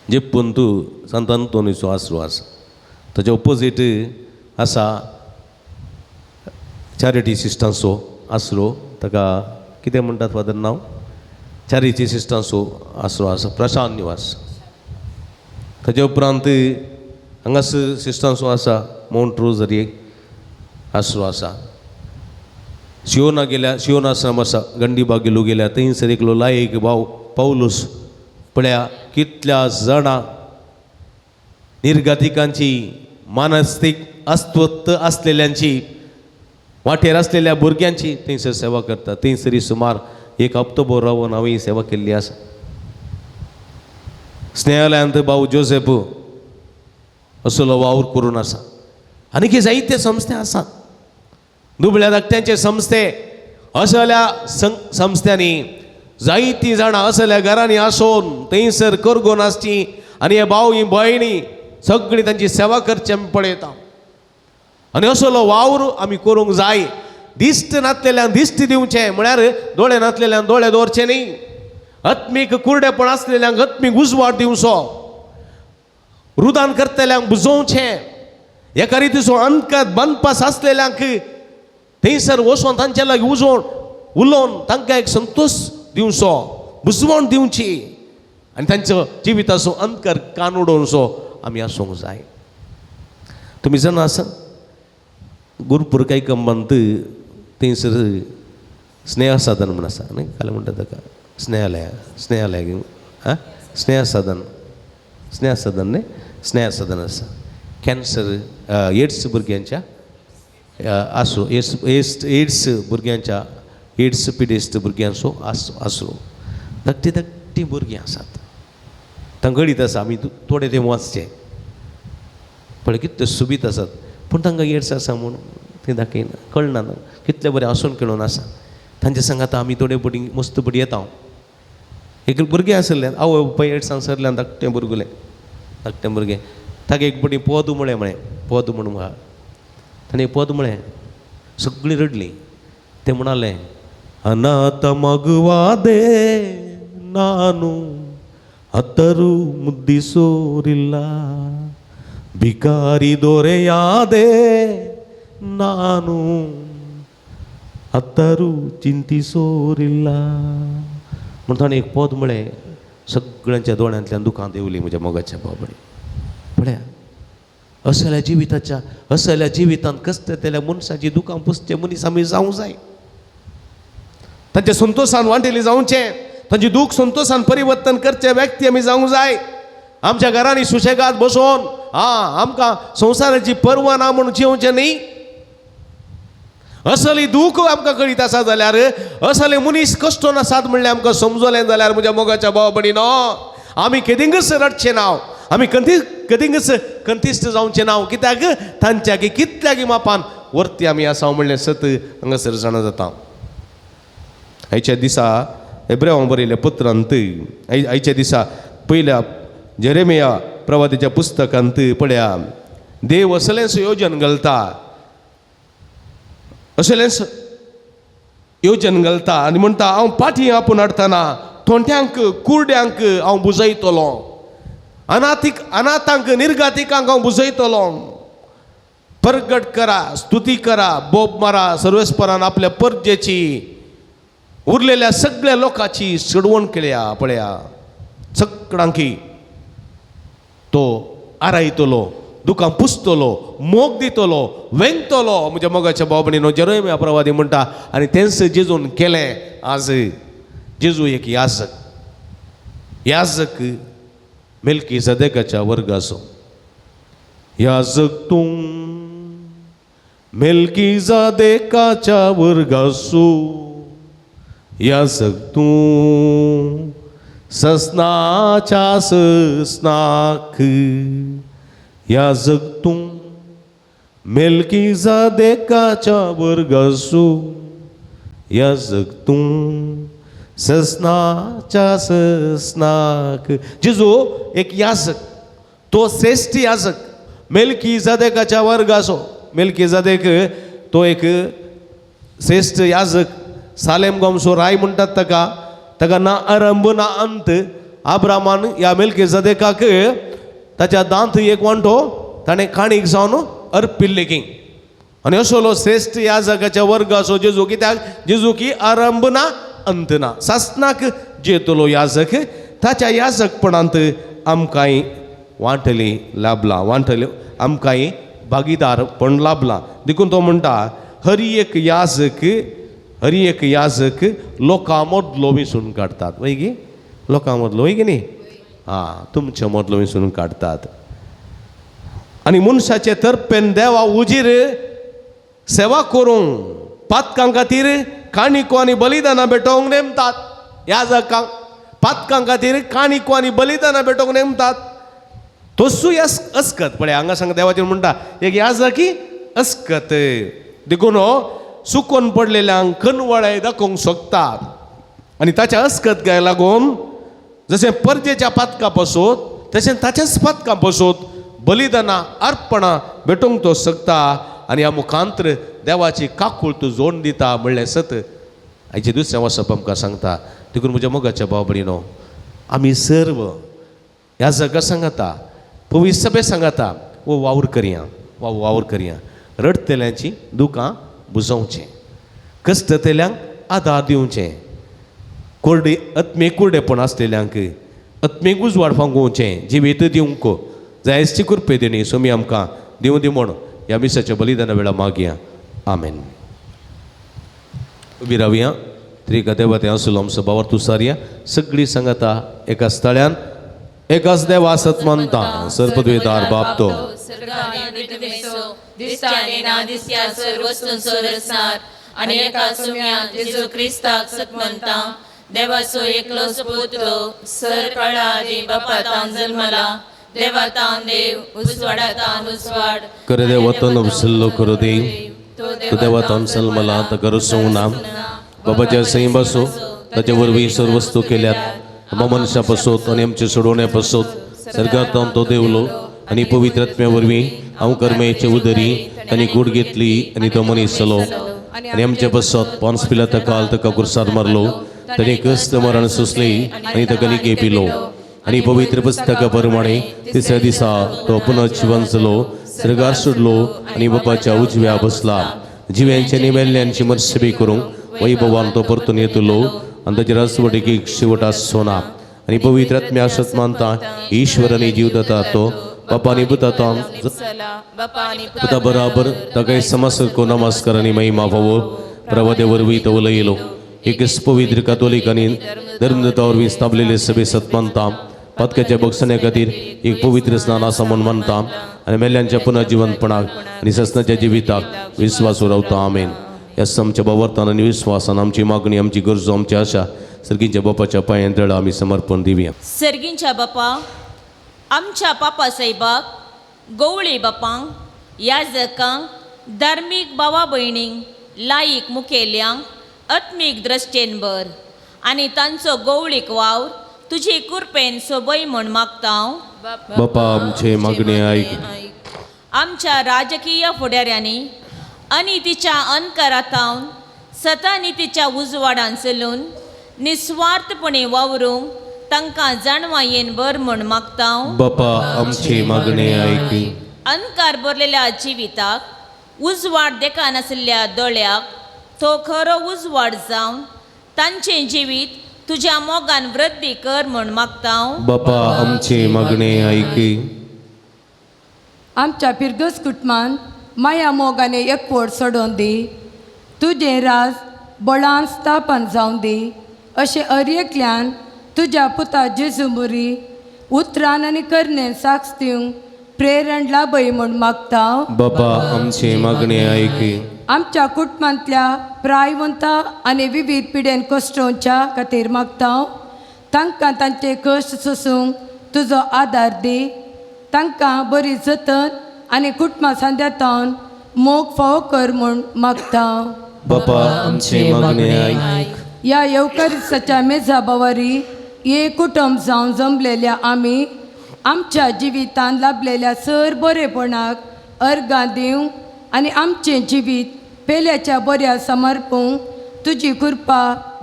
जेप्पून तूं सांत अंतोनीचो आसरो आसा, ताच्या ओपोजीट आसा चॅरिटी सिस्टन्सो आसरो, ताका कितें म्हणटात फादर नांव, चॅरिटी सिस्टन्सो आसरो आसा, प्रशांत निवास. ताच्या उपरांत हांगासर सिस्टन्सो आसा, मावंट रोजरी आसरो आसा. शिवना गेल्या, शिवना आश्रम आसा, गंडीबाग गेलो गेल्या, थंयसर एकलो लायक भाव पावलूस पळया कितल्या जाणां निर्गतिकांची मानसीक अस्वस्थ आसलेल्यांची वाटेर आसलेल्या भुरग्यांची थंयसर सेवा करता. थंयसर सुमार एक हप्तो रावन हांवें सेवा केल्ली आसा. स्नेहालयांत भाऊ जोसेफ असलो वावर करून आसा. आनी जायते संस्थे आसात, दुबळ्या धाकट्यांचे संस्थे, असल्या संस्थ्यांनी जायतीं जाणां असल्या घरांनी आसून थंयसर करगोन आसची आनी हे भाव ही भयणी सगळीं तांची सेवा करची आमी पळयता. आनी असलो वावर आमी करूंक जाय. दिश्ट नासलेल्यान दिश्ट दिवचें, म्हळ्यार दोळे नासलेल्यान दोळे दवरचे न्ही, आत्मीक कुरडेपण आसलेल्यांक आत्मीक उजवाड दिवचो, रुदान करतल्यांक बुजोवचें, एका रितीचो अंतकात बांदपास आसलेल्यांक थंयसर वचोन तांचे लागीं उजोवन उलोवन तांकां एक संतोश दिवचो, बुजवण दिवची आनी तांचो जिविताचो अंतकर कान उडोवचो आमी आसूंक जाय. तुमी जाणा आसा, गुरुपूर कांय थंयसर स्नेह साधन म्हूण आसा न्ही, काल म्हणटा ताका स्नेहालय, स्नेहालय आं, स्नेह साधन, स्नेह साधन न्ही, स्नेह साधन आसा. कॅन्सर एड्स भुरग्यांच्या आसरो, एड्स एड्स भुरग्यांच्या, एड्स पिडेस्त भुरग्यांचो आसरो. धाकटी धाकटी भुरगीं आसात, तांकां कळीत आसा आमी थोडे ते वाचचे पळय कितले सुबीत आसात, पूण तांकां एड्स आसा म्हूण तें दाखयना, कळना कितले बरें हांसून खेळून आसा. तांचे सांगात आमी थोडे पटी मस्त पटी येता. एक भुरगें आसलें, आवय बापाय एड्सान सरल्यान धाकटें भुरगुलें, धाकटें भुरगें, ताका एक पटी पद म्हळें, म्हळें पद म्हूण म्हाका ताणें पद म्हळें, सगळीं रडलीं. तें म्हणालें, अनाथ मगवादे नानू अतरू मुद्दिसोरिल्ला, भिकारी दोरेयादे नानू अत्तरू चिंतिसोरिल्ला. म्हूण ताणें एक पद म्हळें, सगळ्यांच्या दोळ्यांतल्यान दुकां देंवलीं म्हज्या मोगाच्या बाबडी. पळया असल्या जिविताच्या, असल्या जिवितांत कश्ट येतल्या मनशाची दुकां पुसचे मनीस आमी जावंक जाय. तांच्या संतोशान वांटेली जावचें, तांची दूख संतोशान परिवर्तन करचे व्यक्ती आमी जावंक जाय. आमच्या घरांनी सुशेगाद बसोवन आं आमकां संवसाराची पर्वा ना म्हूण जिवचें न्ही. असली दूख आमकां कळीत आसा जाल्यार, असले मनीस कश्ट नासात म्हणलें आमकां समजलें जाल्यार म्हज्या मोगाच्या भाव भयणीनो, आमी केदिंगच रडचें नांव, आमी कदिंगच कंतिश्ट जावचें नांव, कित्याक तांच्या कितल्यागी मापान वरती आमी आसा म्हणलें सत हांगासर जाणा जाता. आयच्या दिसा एब्रेवां बरयल्या पत्रांत, आयच्या दिसा पयल्या जेरेमिया प्रवादीच्या पुस्तकांत पळया, देव असलेंच योजन घालता, असलेंच योजन घालता आनी म्हणटा, हांव पाटी आपूण हाडटना तोंट्यांक कुरड्यांक हांव बुजयतलो, अनाथीक अनाथांक निर्गातिकांक हांव बुजयतलो. परगट करा, स्तुती करा, बोब मारा, सर्वेस्परान आपल्या परजेची उरलेल्या सगळ्या लोकांची सोडवण केल्या. पळया सगळ्यांकी तो आरायतलो, दुकां पुसतलो, मोग दितलो, वेंगतलो. म्हज्या मोगाच्या भाव भयणीनो, जेरोमिया प्रवादी म्हणटा, आनी तेंच जेजून केलें. आज जेजू एक याजक, याजक मेल्कीसेदेकाच्या वर्गाचो. याजक तूं मेल्कीसेदेकाच्या वर्गासो, याजक तूं ससनाच्या ससनाक, याजक तूं मेल्कीसेदेकाच्या वर्गासो, याजक तूं ससनाच्या ससनाक. जेजू एक याजक, तो श्रेश्ठ याजक मेल्कीसेदेकाच्या वर्गाचो. मेल्कीसेदेक तो एक श्रेश्ठ याजक, सालेम गांवचो राय म्हणटात ताका. ताका ना आरंभ ना अंत. आब्रामान ह्या मेल्कीसेदेकाक ताच्या दांत एक वांटो ताणें काणीक जावन अर्पिल्ले की. आनी असलो श्रेश्ठ याजकाच्या वर्गाचो जेजू. कित्याक जेजू की आरंभ ना अंत ना, सासनाक जेतलो याजक. ताच्या याजकपणांत आमकांय वांटली लाभला, वांटले आमकांय भागीदारपण लाभला. देखून तो म्हणटा हर एक याजक, हर एक याजक लोकां मदलो विसून काडटात. वय गी, लोकां मदलो वय की न्ही? आं, तुमच्या मदलो विसून काडटात. आनी मनशाचे तर्पेन देवा उजीर सेवा करूंक पातकां खातीर काणिको आनी बलिदानां भेटोवंक नेमतात. याजकांक पातकां खातीर काणिको आनी बलिदानां भेटोवंक नेमतात. तसूय अस्कत पळय हांगा सांग देवाचेर म्हणटा एक याजकी अस्कत. देखून सुकोन पडलेल्यांक कनवळाय दाखोवंक शकता. आनी ताच्या अस्कत गाय लागून जशें परजेच्या पातकां पसून तशें ताच्याच पातकां पसून बलिदानां अर्पणां भेटोवंक तो शकता. आनी ह्या मुखांतर देवाची काकूळ तूं जोड दिता म्हणलें सत आयचें दुसरें वसप आमकां सांगता. देखून म्हज्या मोगाच्या भाव भयणीनो, आमी सर्व ह्या जगा सांगता, पवित्र सभे सांगता, वो वावर करया, वा वावर करया. रडटल्यांची दुकां बुजोवचें, कश्टतल्यांक आदार दिवचें, कोरडे आत्मीक कुरडेपण आसलेल्यांक आत्मीक उजवाड फांगोवचें, जिवीत दिवंक जायची कृपे दिणी सोमी आमकां दिवं दी म्हण ह्या मिसाच्या बलिदाना वेळा मागया. आमेन. उबी रावया. त्रिका देवा ते आसलो आमचो बावर तुसारया. सगळीं सांगता एका स्थळ्यान एकाच देवा सत मानता, सर्पद्वेदार बाप तो दिसता आनी ना दिसत्या सर्व वस्तूंचो रचणार आनी एका सुम्या जेजू क्रिस्ताक सत मानता, देवाचो एकलोच पुत्र, सर काळा आदी बापातान जल्मला, देवातान देव, उजवाडातान उजवाड, करे देवतन उपसल्लो करो दे, तो देवातान जल्मला ताका रसूंक ना, बाबाच्या सैं बसो ताचे वरवीं सर्व वस्तू केल्यात, मनशा पसोत आनी आमचे सोडोवण्या पसोत सर्गांत तो देवलो आनी पवित्र आत्म्या वरवीं हांव कर्मेचे उदरी तांणी गूड घेतली आनी तो मनीस जालो आनी आमचे पसत पोन्स पिलाता काल ताका कुर्सार मारलो, ताणें कस्त मरण सोंसली आनी ताका निके पिलो आनी पवित्र पुस्तका प्रमाणे तिसऱ्या दिसा तो पुनः जिवन जालो, सर्गार सोडलो आनी बापाच्या उजव्या बसला. जिव्यांचे आनी मेल्ल्यांची मर्सबी करूंक वैभवान तो परतून येतलो आनी ताचे राजवटीक शेवट आसचो ना. आनी पवित्र आत्म्या सत मानता, ईश्वर आनी जीव दाता तो बापा आनी पुतान पुता बराबर ताका समसरको नमस्कार आनी महिमा फावो. प्रवादे वरवीं तो उलयलो. एकच पवित्र कातोलीक आनी धर्मदूता वरवीं स्थापलेले सभे सत मानता, पातकाच्या बक्षण्या खातीर एक पवित्र स्नान आसा म्हूण मानता आनी मेल्ल्यांच्या पुनर्जिवनपणाक आनी ससनाच्या जिविताक विस्वास उरवता. आमेन. ह्या आमच्या बावर्तान आनी विस्वासान आमची मागणी, आमची गरजो, आमची आशा सर्गींच्या बापाच्या पांयां तळा आमी समर्पण दिवया. सर्गींच्या बापा, आमच्या पापा साहेबाक, गवळी बापांक, याजकांक, धार्मीक भावा भयणींक, लायक मुखेल्यांक आत्मीक द्रश्टेन भर आनी तांचो गवळीक वावर तुजी कृपेन सोबय म्हूण मागता हांव. बापा आमचे मागणे आयक. आमच्या राजकीय फुडाऱ्यांनी आनी तिच्या अनकारातावन सतानितीच्या उजवाडान चलून निस्वार्थपणे वावरूंक तांकां जाणवायेन भर म्हूण मागता हांव. बापा आमचे मागणे आयक. अनकार भरलेल्या जिविताक उजवाड देखानासल्या दोळ्याक तो खरो उजवाड जावन तांचें जिवीत तुज्या मोगान वृद्धी कर म्हूण मागता हांव. बापा आमचे मागणे आयक. आमच्या फिरगस कुटुंबान माया मोगाने एकवट सोडोवन दी, तुजें राज बळान स्थापन जावन दी अशें अर एकल्यान तुज्या पुता जेजू मुरी उतरान आनी करणे साक्ष दिवंक प्रेरण लाभय म्हूण मागता. बापा आमचे मागणे आयक. आमच्या कुटुंबांतल्या प्रायवंता आनी विविध पिडेन कश्टोंच्या खातीर मागता. तांकां तांचे कश्ट सोसूंक तुजो आदार दी. तांकां बरी जतन आनी कुटुंबा सांद्यातावन मोग फावो कर म्हूण मागता. बापा आमचे मागणे आयक. ह्या येवकारिसाच्या मेजा बावारी एक कुटुंब जावन जमलेल्या आमी आमच्या जिवितान लाभलेल्या सर बरेपणाक अर्गां दिवंक आनी आमचें जिवीत पेल्याच्या बऱ्या समर्पूंक तुजी कृपा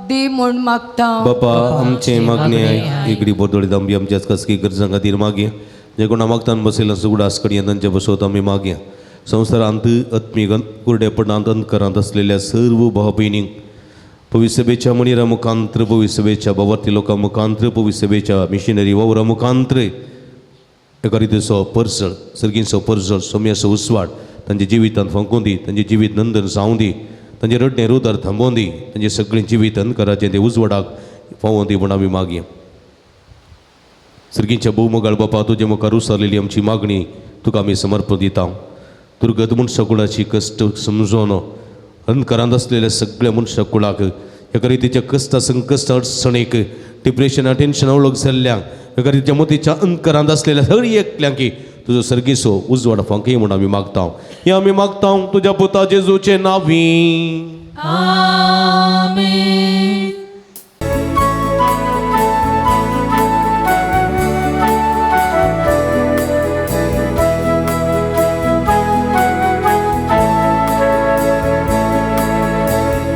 दी म्हूण मागता. बापा आमचे मागणे आयक. इगडी बोदोडी दांबी आमच्याच खासगी गरजां खातीर मागया. जे कोणा मागतान बसयला सुगडास कडया तांचे बसोत आमी मागया. संवसारांत आत्मीक कुरडेपणांत अंतकरांत आसलेल्या सर्व भाव भयणींक पविसभेच्या मणिरा मुखांत्र, पविसभेच्या बावर्ती लोकां मुखांत्र, पविसभेच्या मिशनरी वावरा मुखांत्र एका रितीचो परसळ, सर्गींचो परसळ, सोम्याचो उस्वाड तांच्या जिवितांत फांकून दी. तांचें जिवीत नंदन जावं दी. तांचें रडणें रुदार थांबोवन दी. तांचें सगळें जिवीत अंधकाराचें तें उजवाडाक फावोवन दी म्हूण आमी मागया. सर्गींच्या भोवमोगाळ बापा, तुजे मुखार उसारलेली आमची मागणी तुका आमी समर्पण दिता. दुर्गत मनशाकुळाची कश्ट समजोन अंधकारांत आसलेल्या सगळ्या मनशाकुळाक एका रितीच्या कश्ट संकश्ट अडचणीक डिप्रेशना टेन्शना वळख जाल्ल्यांक एका रितीच्या मतीच्या अंधकारांत आसलेल्या हर एकल्यांकी तुजो सर्गीचो उजवाड फांकी म्हूण आमी मागता. हे आमी मागता तुज्या पुता जेजूचे नांवी. आमेन.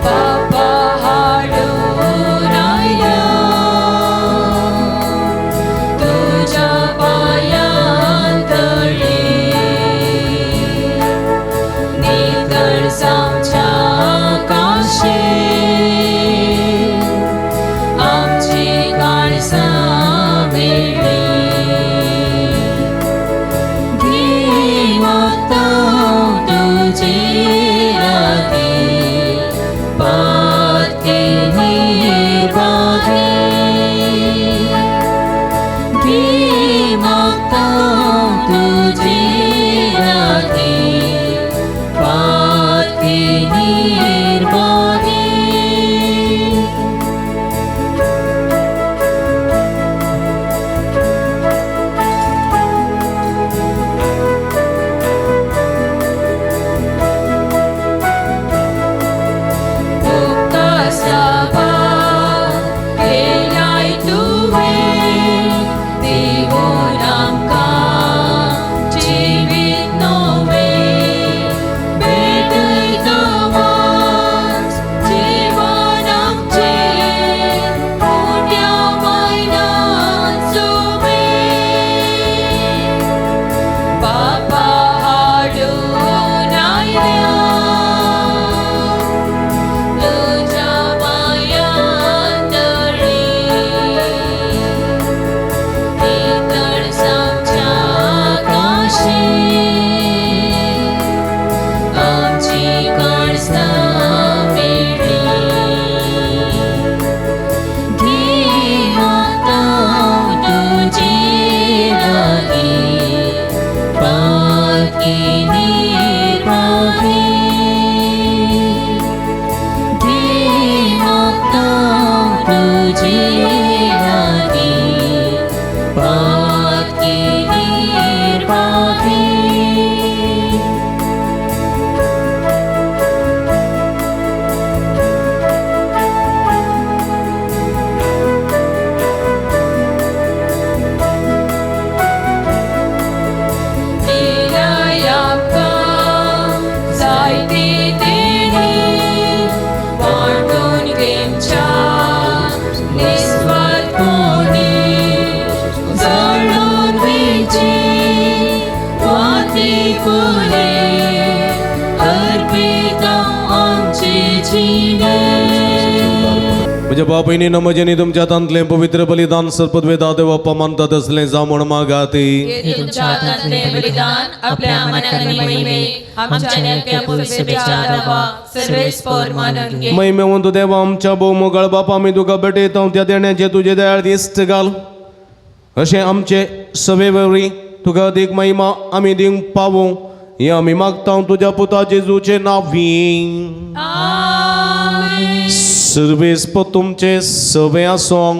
बापा हाडून आयल्या तुज्या पांयां तळी, नितळ जावच्या काशे आमची काळजां वेळी. घे मागता तुजे लागीं पातकी निर्वाही. घे मागता तुजे लागीं पातकी निर्वाही. उपकासावा केलाय तुवें दिवन आमकां जिवीत नवें. भेटयता वाच जिवन आमचें मोट्या मायनान सुवें. बापा हाडून आयल्या तुज्या पांयां तळी, नितळ जावच्या काशे आमची काळजां वेळी. घे मागता तुजे लागीं पातकी निर्वाही. घे मागता तुजे लागीं पातकी निर्वाही. दिलाय आमकां जायती देणी वांटून घेवच्या निस्वार्थपणी. जळून वयची वाती फुले अर्पिता आमचे जिणे. म्हज्या बापायनी म्हजेनी तुमच्या हातांतलें पवित्र बलिदान सरपदवेदा देव मानतात असलें जावं म्हण मागाती. तुमच्या हातांतलें बलिदान आपल्या मनाक आनी महिमेक आमच्या आनी पुनर्सेवेच्या देवाक सर्वेस्पर मानून घे. महिमेवंत देवा आमच्या भोव मोगाळ बापा, आमी तुका भेटयता त्या देण्याचें तुजें दयाळ दिश्ट घाल, अशें आमचे सवे वरवीं तुका अदीक महिमा आमी दिवंक पावूं हें आमी मागता तुज्या पुता जेजूचे नांवी. सर्वेस्पर तुमचे सवे आसूं,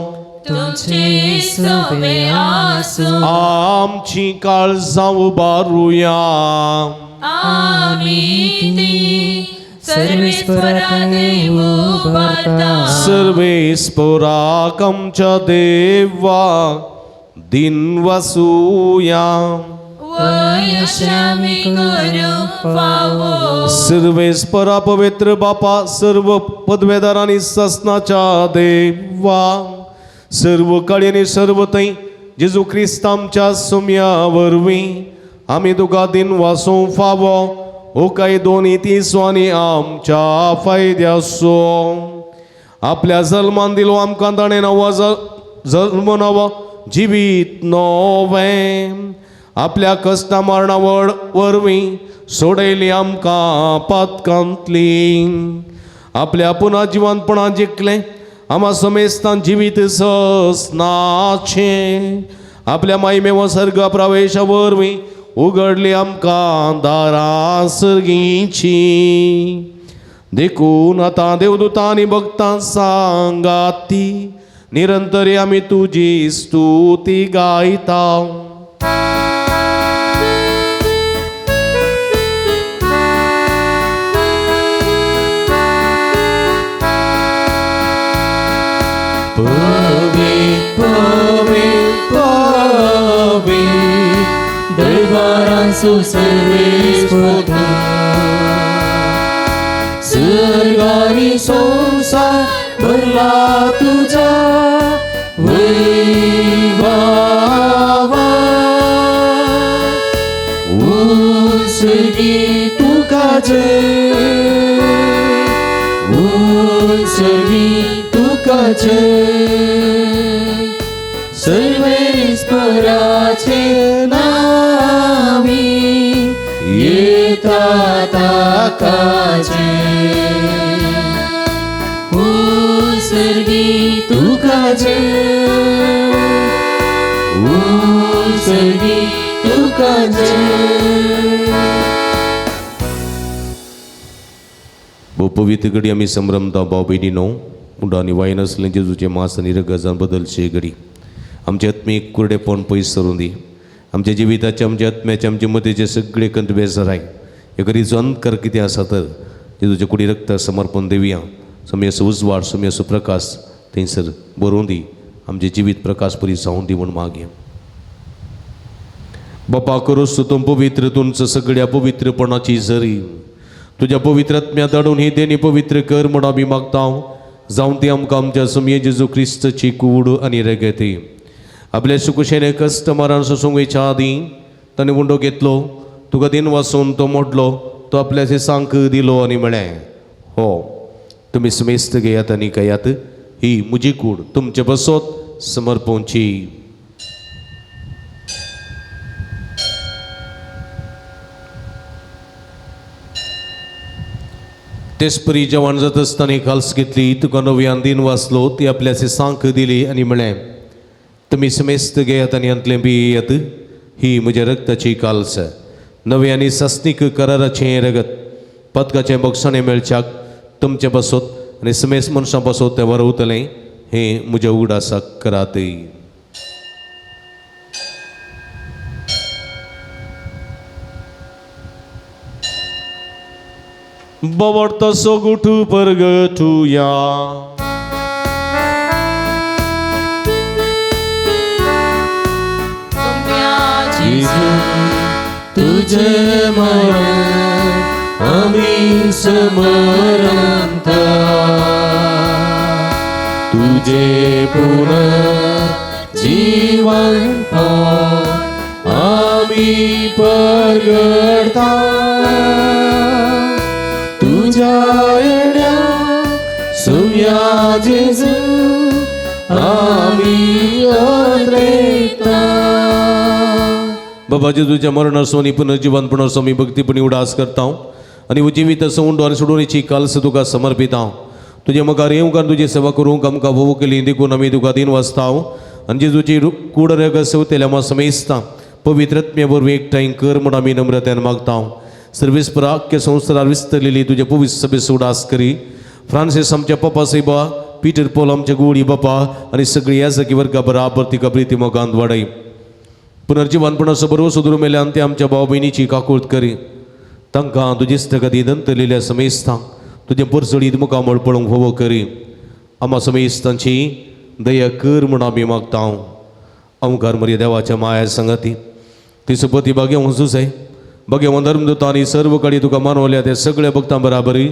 तुमचे सवे आसूं. आमची काळजां उबारुया. आमी ती सर्वेस्परा देव उबारता. सर्वेस्पराक आमच्या देवा दिन वसुया. वय अशें आमी करूंक फावो. सर्वेस्परा पवित्र बापा, सर्व पदवेदार आनी ससनाच्या देवा, सर्व काळी आनी सर्व थंय जेजू क्रिस्त आमच्या सुम्या वरवीं आमी तुका दिन वासूंक फावो. हो काय दोनी तिसो आनी आमच्या फायद्याचो आपल्या जल्मान दिलो आमकां ताणें नवो जल्म नवो जिवीत नवें, आपल्या कश्टा मरणा वरवीं सोडयली आमकां पातकांतली, आपल्या पुना जिवंतपणान जिखलें आमा समेस्तान जिवीत ससनाचें, आपल्या मायमेव सर्ग प्रवेशा वरवीं उगडली आमकां दारां सर्गीची. देखून आतां देवदूतां आनी भक्तां सांगाती निरंतरी आमी तुजी स्तुती गायता. पवित्र पवित्र पवित्र दरबारांचो सर्वेस्पर तूं, सर्ग आनी संवसार भरला तुज्या वैभवान. उत्सर्गी तुका जय, उत्सर्गी तुका जय, सर्वेस्पराचे नावी येता ताका जय. उत्सर्गी तुका जय, उत्सर्गी तुका जय. भोव पवित्र घडी आमी संभ्रमता भाव भयणीनो, उंडो आनी वायन आसलें जेजूचें मांस आनी रगजान बदलचे घडी आमचे आत्मीक कुरडेपण पयस सरून दी. आमच्या जिविताचे, आमच्या आत्म्याचे, आमचे मतीचे सगळे कंत बेजाराय हे घडीचो अंतकर कितें आसा तर जेजूचे कुडी रक्त समर्पण देवया. सम्याचो उजवाड, सम्याचो प्रकाश थंयसर बरोवन दी. आमचें जिवीत प्रकाश परी जावन दी म्हूण मागया. बापा करूस तूं पवित्र, तुमचं सगळ्या पवित्रपणाची जरी तुज्या पवित्र आत्म्या धाडून ही देणी पवित्र कर म्हूण आमी मागता. जावन ती आमकां आमच्या सुमये जेजू क्रिस्तची कूड आनी रगती. आपल्या सुकुशेने कश्ट मरण सोसूंक वयच्या आदीं ताणें उंडो घेतलो, तुका दिन वासून तो मोडलो, तो आपल्या सांक दिलो आनी म्हळें, हो तुमी समेस्त घेयात आनी खायात, ही म्हजी कूड तुमचे बसोत समर्पोवची. तेचपरी जेवण जाता आसतना खाल्स घेतली, तुका नव्यान दिन वाचलो, ती आपल्या सांक दिली आनी म्हळें, तुमी समेस्त घेयात आनी हांतलें पियेयात, ही म्हज्या रक्ताची काल्स, नवे आनी सासणीक कराराचें रगत, पदकाचें बक्षणें मेळच्याक तुमचें पासत आनी समेस्त मनशां पासत तें वरवतलें, हें म्हज्या उगडासाक करात. बवडतो गुठू परगटुया. जेजू तुझे मरण आमी समरंता, तुझे पुनर्जीवन आमी परगडता. तुझ्या येण्या सुम्या जेजू आमी अद्रेता. बाबा जेजूच्या मरणाचो आनी पुनर्जिवनपणाचो आमी भक्तीपणी उडास करता आनी जिवीत सवंडो आनी सोडोवणेची कालस तुका समर्पिता. तुजे मुखार येवंक आनी तुजी सेवा करूंक आमकां भोव केली देखून आमी तुका दिन वाचता आनी जेजूची कूड रगत सेवतेल्या आमकां समेस्ता पवित्र आत्म्या वरवीं एकठांय कर म्हूण आमी नम्रतेन मागता. सर्वेस्पर आख्या संवसारार विस्तरलेली तुज्या पवित्र सभेचो उडास करी. फ्रांसीस आमच्या पप्पा सायबा, पीटर पॉल आमच्या गोडी बापा आनी सगळी याजकी वर्गा बराबर तिका प्रिती मोगांत वाडय. पुनर्जिवनपणाचो बरो सुदूर मेल्यान ते आमच्या भाव भयणीची काकूळत करी. तांकां तुजी स्थगती दंतलेल्या समेस्तांक तुजें परसळीत मुखामळ पळोवंक फावो करी. आमा समेस्तांची दया कर म्हूण आमी मागता. अवकार मरी देवाच्या माया संगती ती सुपती भाग्यवंत सुसाय भाग्यवंत धर्मदूत आनी सर्व कडेन तुका मानवल्या त्या सगळ्या भक्तां बराबरी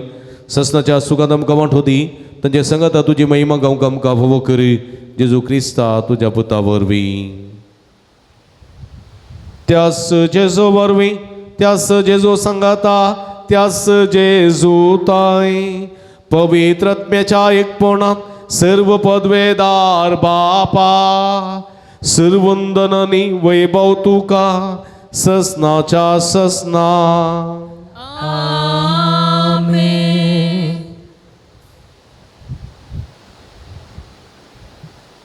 ससनाच्या सुखांत आमकां वांट होती तांच्या संगता तुजी महिमा गावंक आमकां फावो करी. जेजू क्रिस्ता तुज्या पुता वरवीं. त्यास जेजू वरवीं, त्यास जेजू संगाता, त्यास जेजू ताय पवित्र आत्म्याच्या एकपणात सर्व पदवेदार बापा सर्वंदनानी वैभव तुका ससनाच्या ससना. आमेन.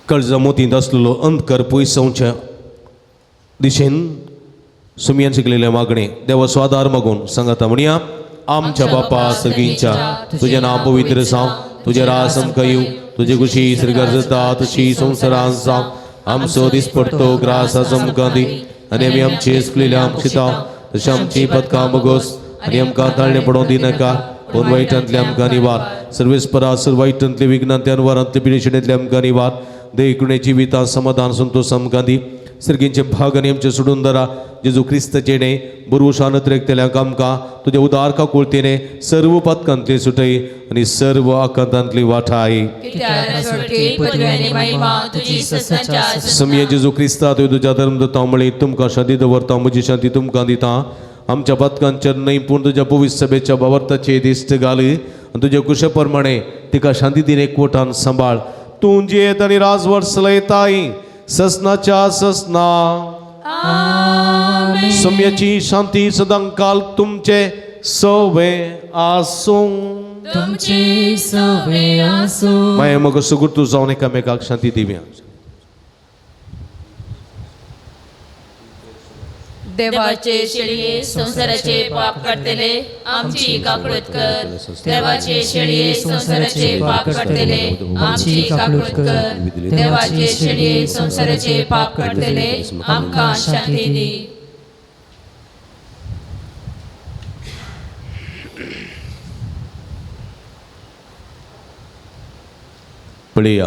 कळजा मोतींत आसलेलो अंधकार पयसवच्या दिशेन सुमयान शिकलेले मागणे देवाचो आदार मागून सांगता म्हणया. आमच्या बापा सर्गींच्या, तुजें नांव पवित्र जावं, तुजें रास आमकां येवं, तुजे खुशी स्वर्गार जाता तशी संवसारांत जावं. आमचो दिसपडतो ग्रास आज आमकां दी आनी आमी आमचे चुकलेल्या आमक्षिता तशें आमची पदकां बगोस आनी आमकां ताळणें पडोवंक दिनाका, पूण वायटांतले आमकां निवार. सर्वेस्परा सर वायटांतले विघ्नांतले अनवारांतले पिडेशिणेंतले आमकां निवार. देकुणे जिविता समाधान संतोष आमकां दी. सर्गींचे भाग आनी आमचे सोडून धरा. जेजू क्रिस्त जेणे बरोशान त्रेकतेल्या आमकां तुज्या उदार काकुळतेने सर्व पातकांतली सुटय आनी सर्व आकांतांतली वाठाय. समये जेजू क्रिस्ता तुवें तुज्या धर्मदूतां म्हळी तुमकां शांती दवरता, म्हजी शांती तुमकां दिता. आमच्या पातकांचेर न्हय पूण तुज्या पवित्र सभेच्या भावार्थाचे दिश्ट घाली आनी तुज्या कुशे प्रमाणे तिका शांती दिन एकवटान सांबाळ. तूं जियेत आनी राजवट चलयताय ससनाच्या ससना. सम्याची शांती सदांकाल तुमचे सवे आसूं. तुमचे सवे आसूं. माया मग सुगुर्तू जावन एकामेकाक शांती दिवया. देवाचे शेळये संवसाराचे पाप काडटले आमची काकळूत कर. देवाचे शेळये संवसाराचे पाप काडटले आमची काकळूत कर. देवाचे शेळये संवसाराचे पाप काडटले आमकां शांती दी. पळया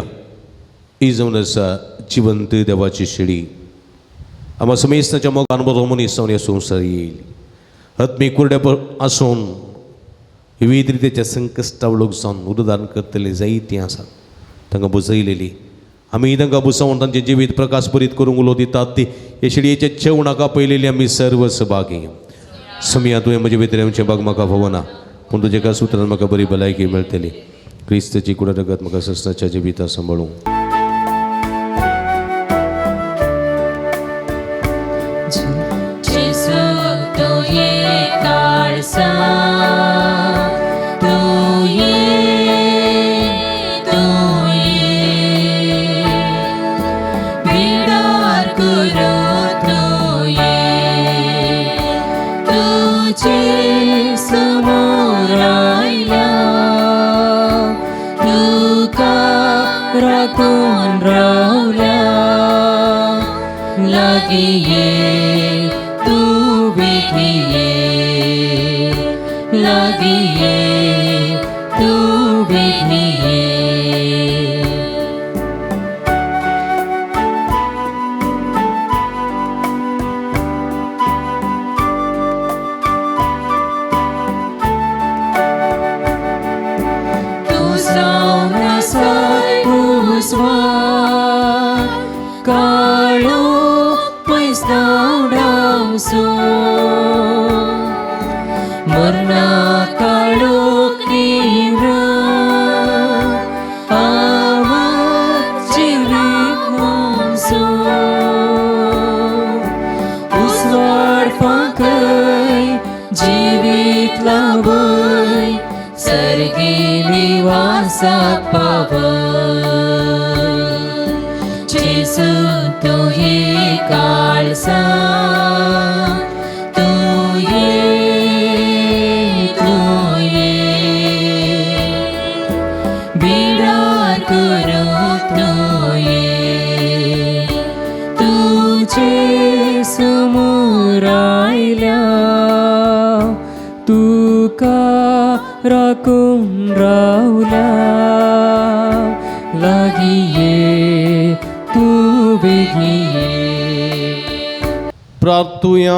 ही जावन आसा जिवंत देवाची शेळी. आम्हा समेस्ताच्या मोगान बरो मनीस जावन ह्या संवसार येईल. आत्मी कुरड्या आसून विविध रितीच्या संकश्टावलोक जावन उदारण करतले जायतीं आसात. तांकां बुजयलेली आमी तांकां बुसोवन तांचें जिवीत प्रकाशभरीत करूंक उलो दितात ती हे शेळयेच्या जेवणाक आपयलेली आमी सर्व सहभागी. समया तुवें म्हजे भितर येवचें बाग म्हाका फावना, पूण तुज्या एका सुत्रान म्हाका बरी भलायकी मेळटली. क्रिस्ताची कुडा रगत म्हाका ससनाच्या जिविता सांबाळूं. मरना काळोख निवृत्त. काळजाक पावय जेजू तूं ये काळजाक तूं ये तूं ये बिडार करूंक तूं ये तुजे समोर आयल्या तुका राखून रावल्या लागीं ये तूं बेगीन ये. प्रार्थुया.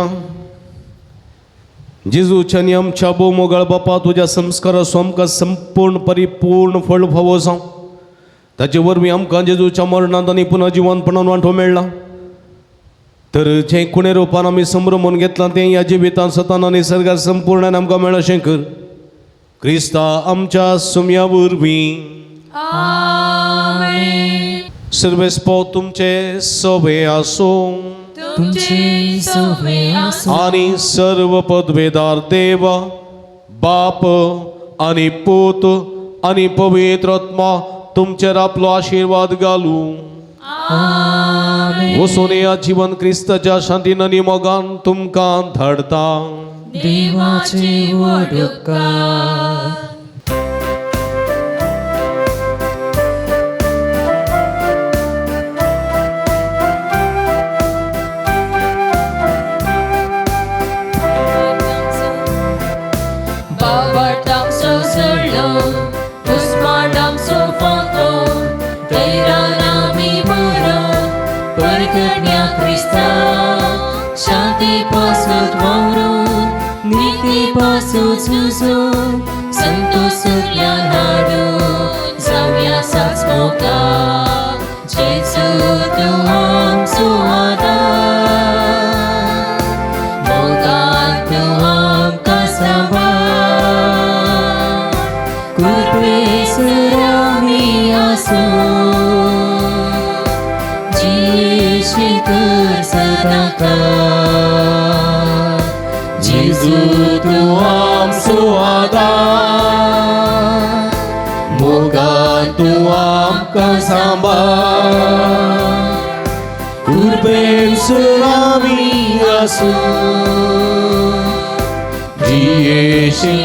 जेजूच्या आनी आमच्या भोव मोगाळ बापा, तुज्या संस्काराचो आमकां संपूर्ण परिपूर्ण फळ फावो जावं. ताचे वरवीं आमकां जेजूच्या मरणांत आनी पुनः जिवनपणान वांटो मेळ्ळा. तर जें खुणे रुपान आमी संभ्रमून घेतलां तें ह्या जिवितांत सतान आनी सर्गार संपूर्ण आमकां मेळशें कर. क्रिस्ता आमच्या सुम्या वरवीं. सर्वेस्पो तुमचे सवे आसूं. तुमचे सवे आसूं. आनी सर्व पदवेदार देव बाप आनी पूत आनी पवित्र आत्मा तुमचेर आपलो आशिर्वाद घालूं. वचून या जिवन क्रिस्ताच्या शांतीन आनी मोगान तुमकां धाडता. देवाचे व्हड उपकार. बाबाटांचो सोडलो उस्माडांचो फांको दैरान आमी बरो परगण्या क्रिस्ता शांती पासत वावरून निती पासत झुजून संतोषल्या हाडून जावया साच मोगा जेजू तूं आमचो आदार मोगान तूं आमकां सांबाळ कृपेसर आमी आसूं जिशी कर सदांकाळ जेजू तूं आमचो आदार मोगान तूं आमकां सांबाळ कृपेसर आमी आसूं जियेशीं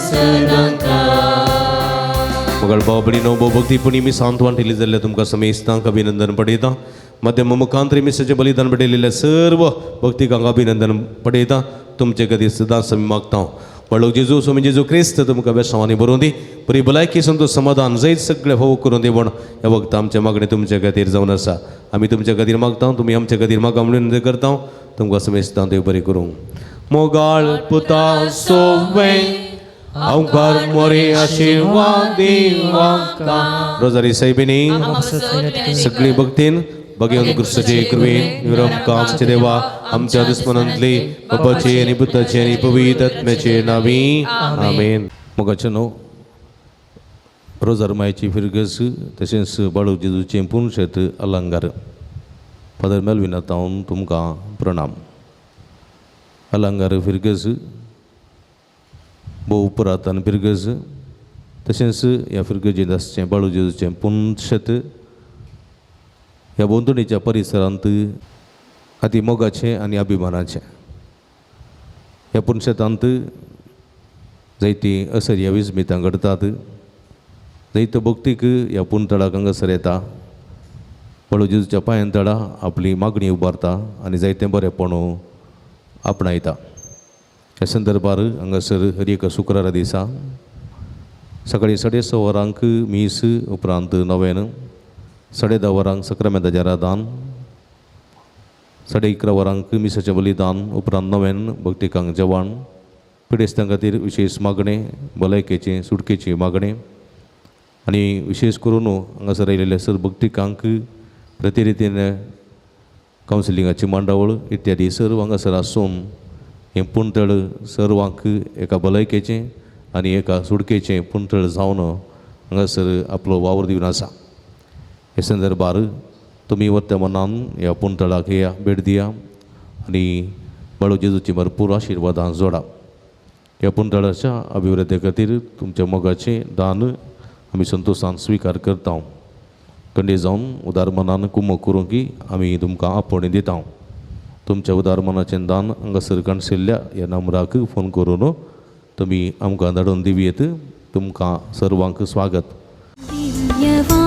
सदांकाळ. मगळ बाबडीनो भोव मी सांत्वन ठेली जाल्ल्या तुमकां समेस्तांक अभिनंदन पडयता. मध्यम मुखांतरी मिसाचें बलिदान पडयलेल्या सर्व भक्तिकांक अभिनंदन पडयता. तुमचे खातीर सदांच आमी मागता. बाळक जेजू स्वामी जेजू क्रिस्त तुमकां बेसांवांनी बरोवन दी, बरी भलायकी संतोष समाधान जैत सगळें फावो करून दी म्हण ह्या वखदां आमचें मागणें तुमचे खातीर जावन आसा. आमी तुमचे खातीर मागता, तुमी आमचे खातीर मागा म्हणून विनंती करता. तुमकां समेस्तां देव बरें करूं. मोगाळ पुता सोवे अवकार मोरे आशिर्वाद देवांका. रोजारी साहेबिनी सगळी भक्तीन भगवंत कृष्णाचे कृपेन निरंक आमचे देवा आमच्या दुस्मनांतले बापाचे आनी पुताचे आनी पवित्र आत्म्याचे नावी आमेन. मोगाचे न्हू रोजार मायची फिरगस तशेंच बाळू जेजूचें पुनशेत अलंकार. फादर मेलविना तावन तुमकां प्रणाम. अलंकार फिरगस भोव पुरातन फिरगज तशेंच ह्या फिरगजेंत आसचें बाळू जेजूचें पुनशेत ह्या भोंवतणीच्या परिसरांत अती मोगाचें आनी अभिमानाचें. ह्या पुनशेतांत जायतीं असर्या विस्मितां घडटात. जायतो भक्तीक ह्या पुनतळाक हांगासर येता. बाळू जेजूच्या पांयां तळा आपली मागणी उबारता आनी जायतें बरेंपण आपणायता. ह्या संदर्भार हांगासर हर एका शुक्रारा दिसा सकाळीं 6:30 वरांक मीस, उपरांत नव्यान 10:30 वरांक सक्रामेंताचें रादान, 11:30 वरांक मिसाचें बलिदान, उपरांत नव्यान भक्तिकांक जेवण, पिडेस्तां खातीर विशेश मागणें, भलायकेचें सुटकेचें मागणें आनी विशेश करून हांगासर आयिल्ले सर भक्तिकांक प्रतिरितीन कावन्सिलिंगाची मांडावळ इत्यादी सर्व हांगासर आसून हें पुणतळ सर्वांक एका भलायकेचें आनी एका सुटकेचें पुणतळ जावन हांगासर आपलो वावर दिवन आसा. हे संदर्भार तुमी वत्या मनान ह्या पुणतळाक येया, भेट दिया आनी बाळू जेजूची भरपूर आशिर्वादां जोडा. ह्या पुणतळाच्या अभिवृद्धी खातीर तुमच्या मोगाचें दान आमी संतोशान स्विकार करता. कंडे जावन उदार मनान कुमक करूंक की आमी तुमकां आपोवणें दिता. तुमच्या उदार मनाचें दान हांगासर काणशिल्ल्या ह्या नंबराक फोन करून तुमी आमकां धाडून दिवयेत. तुमकां सर्वांक स्वागत. दिव्यवाणी.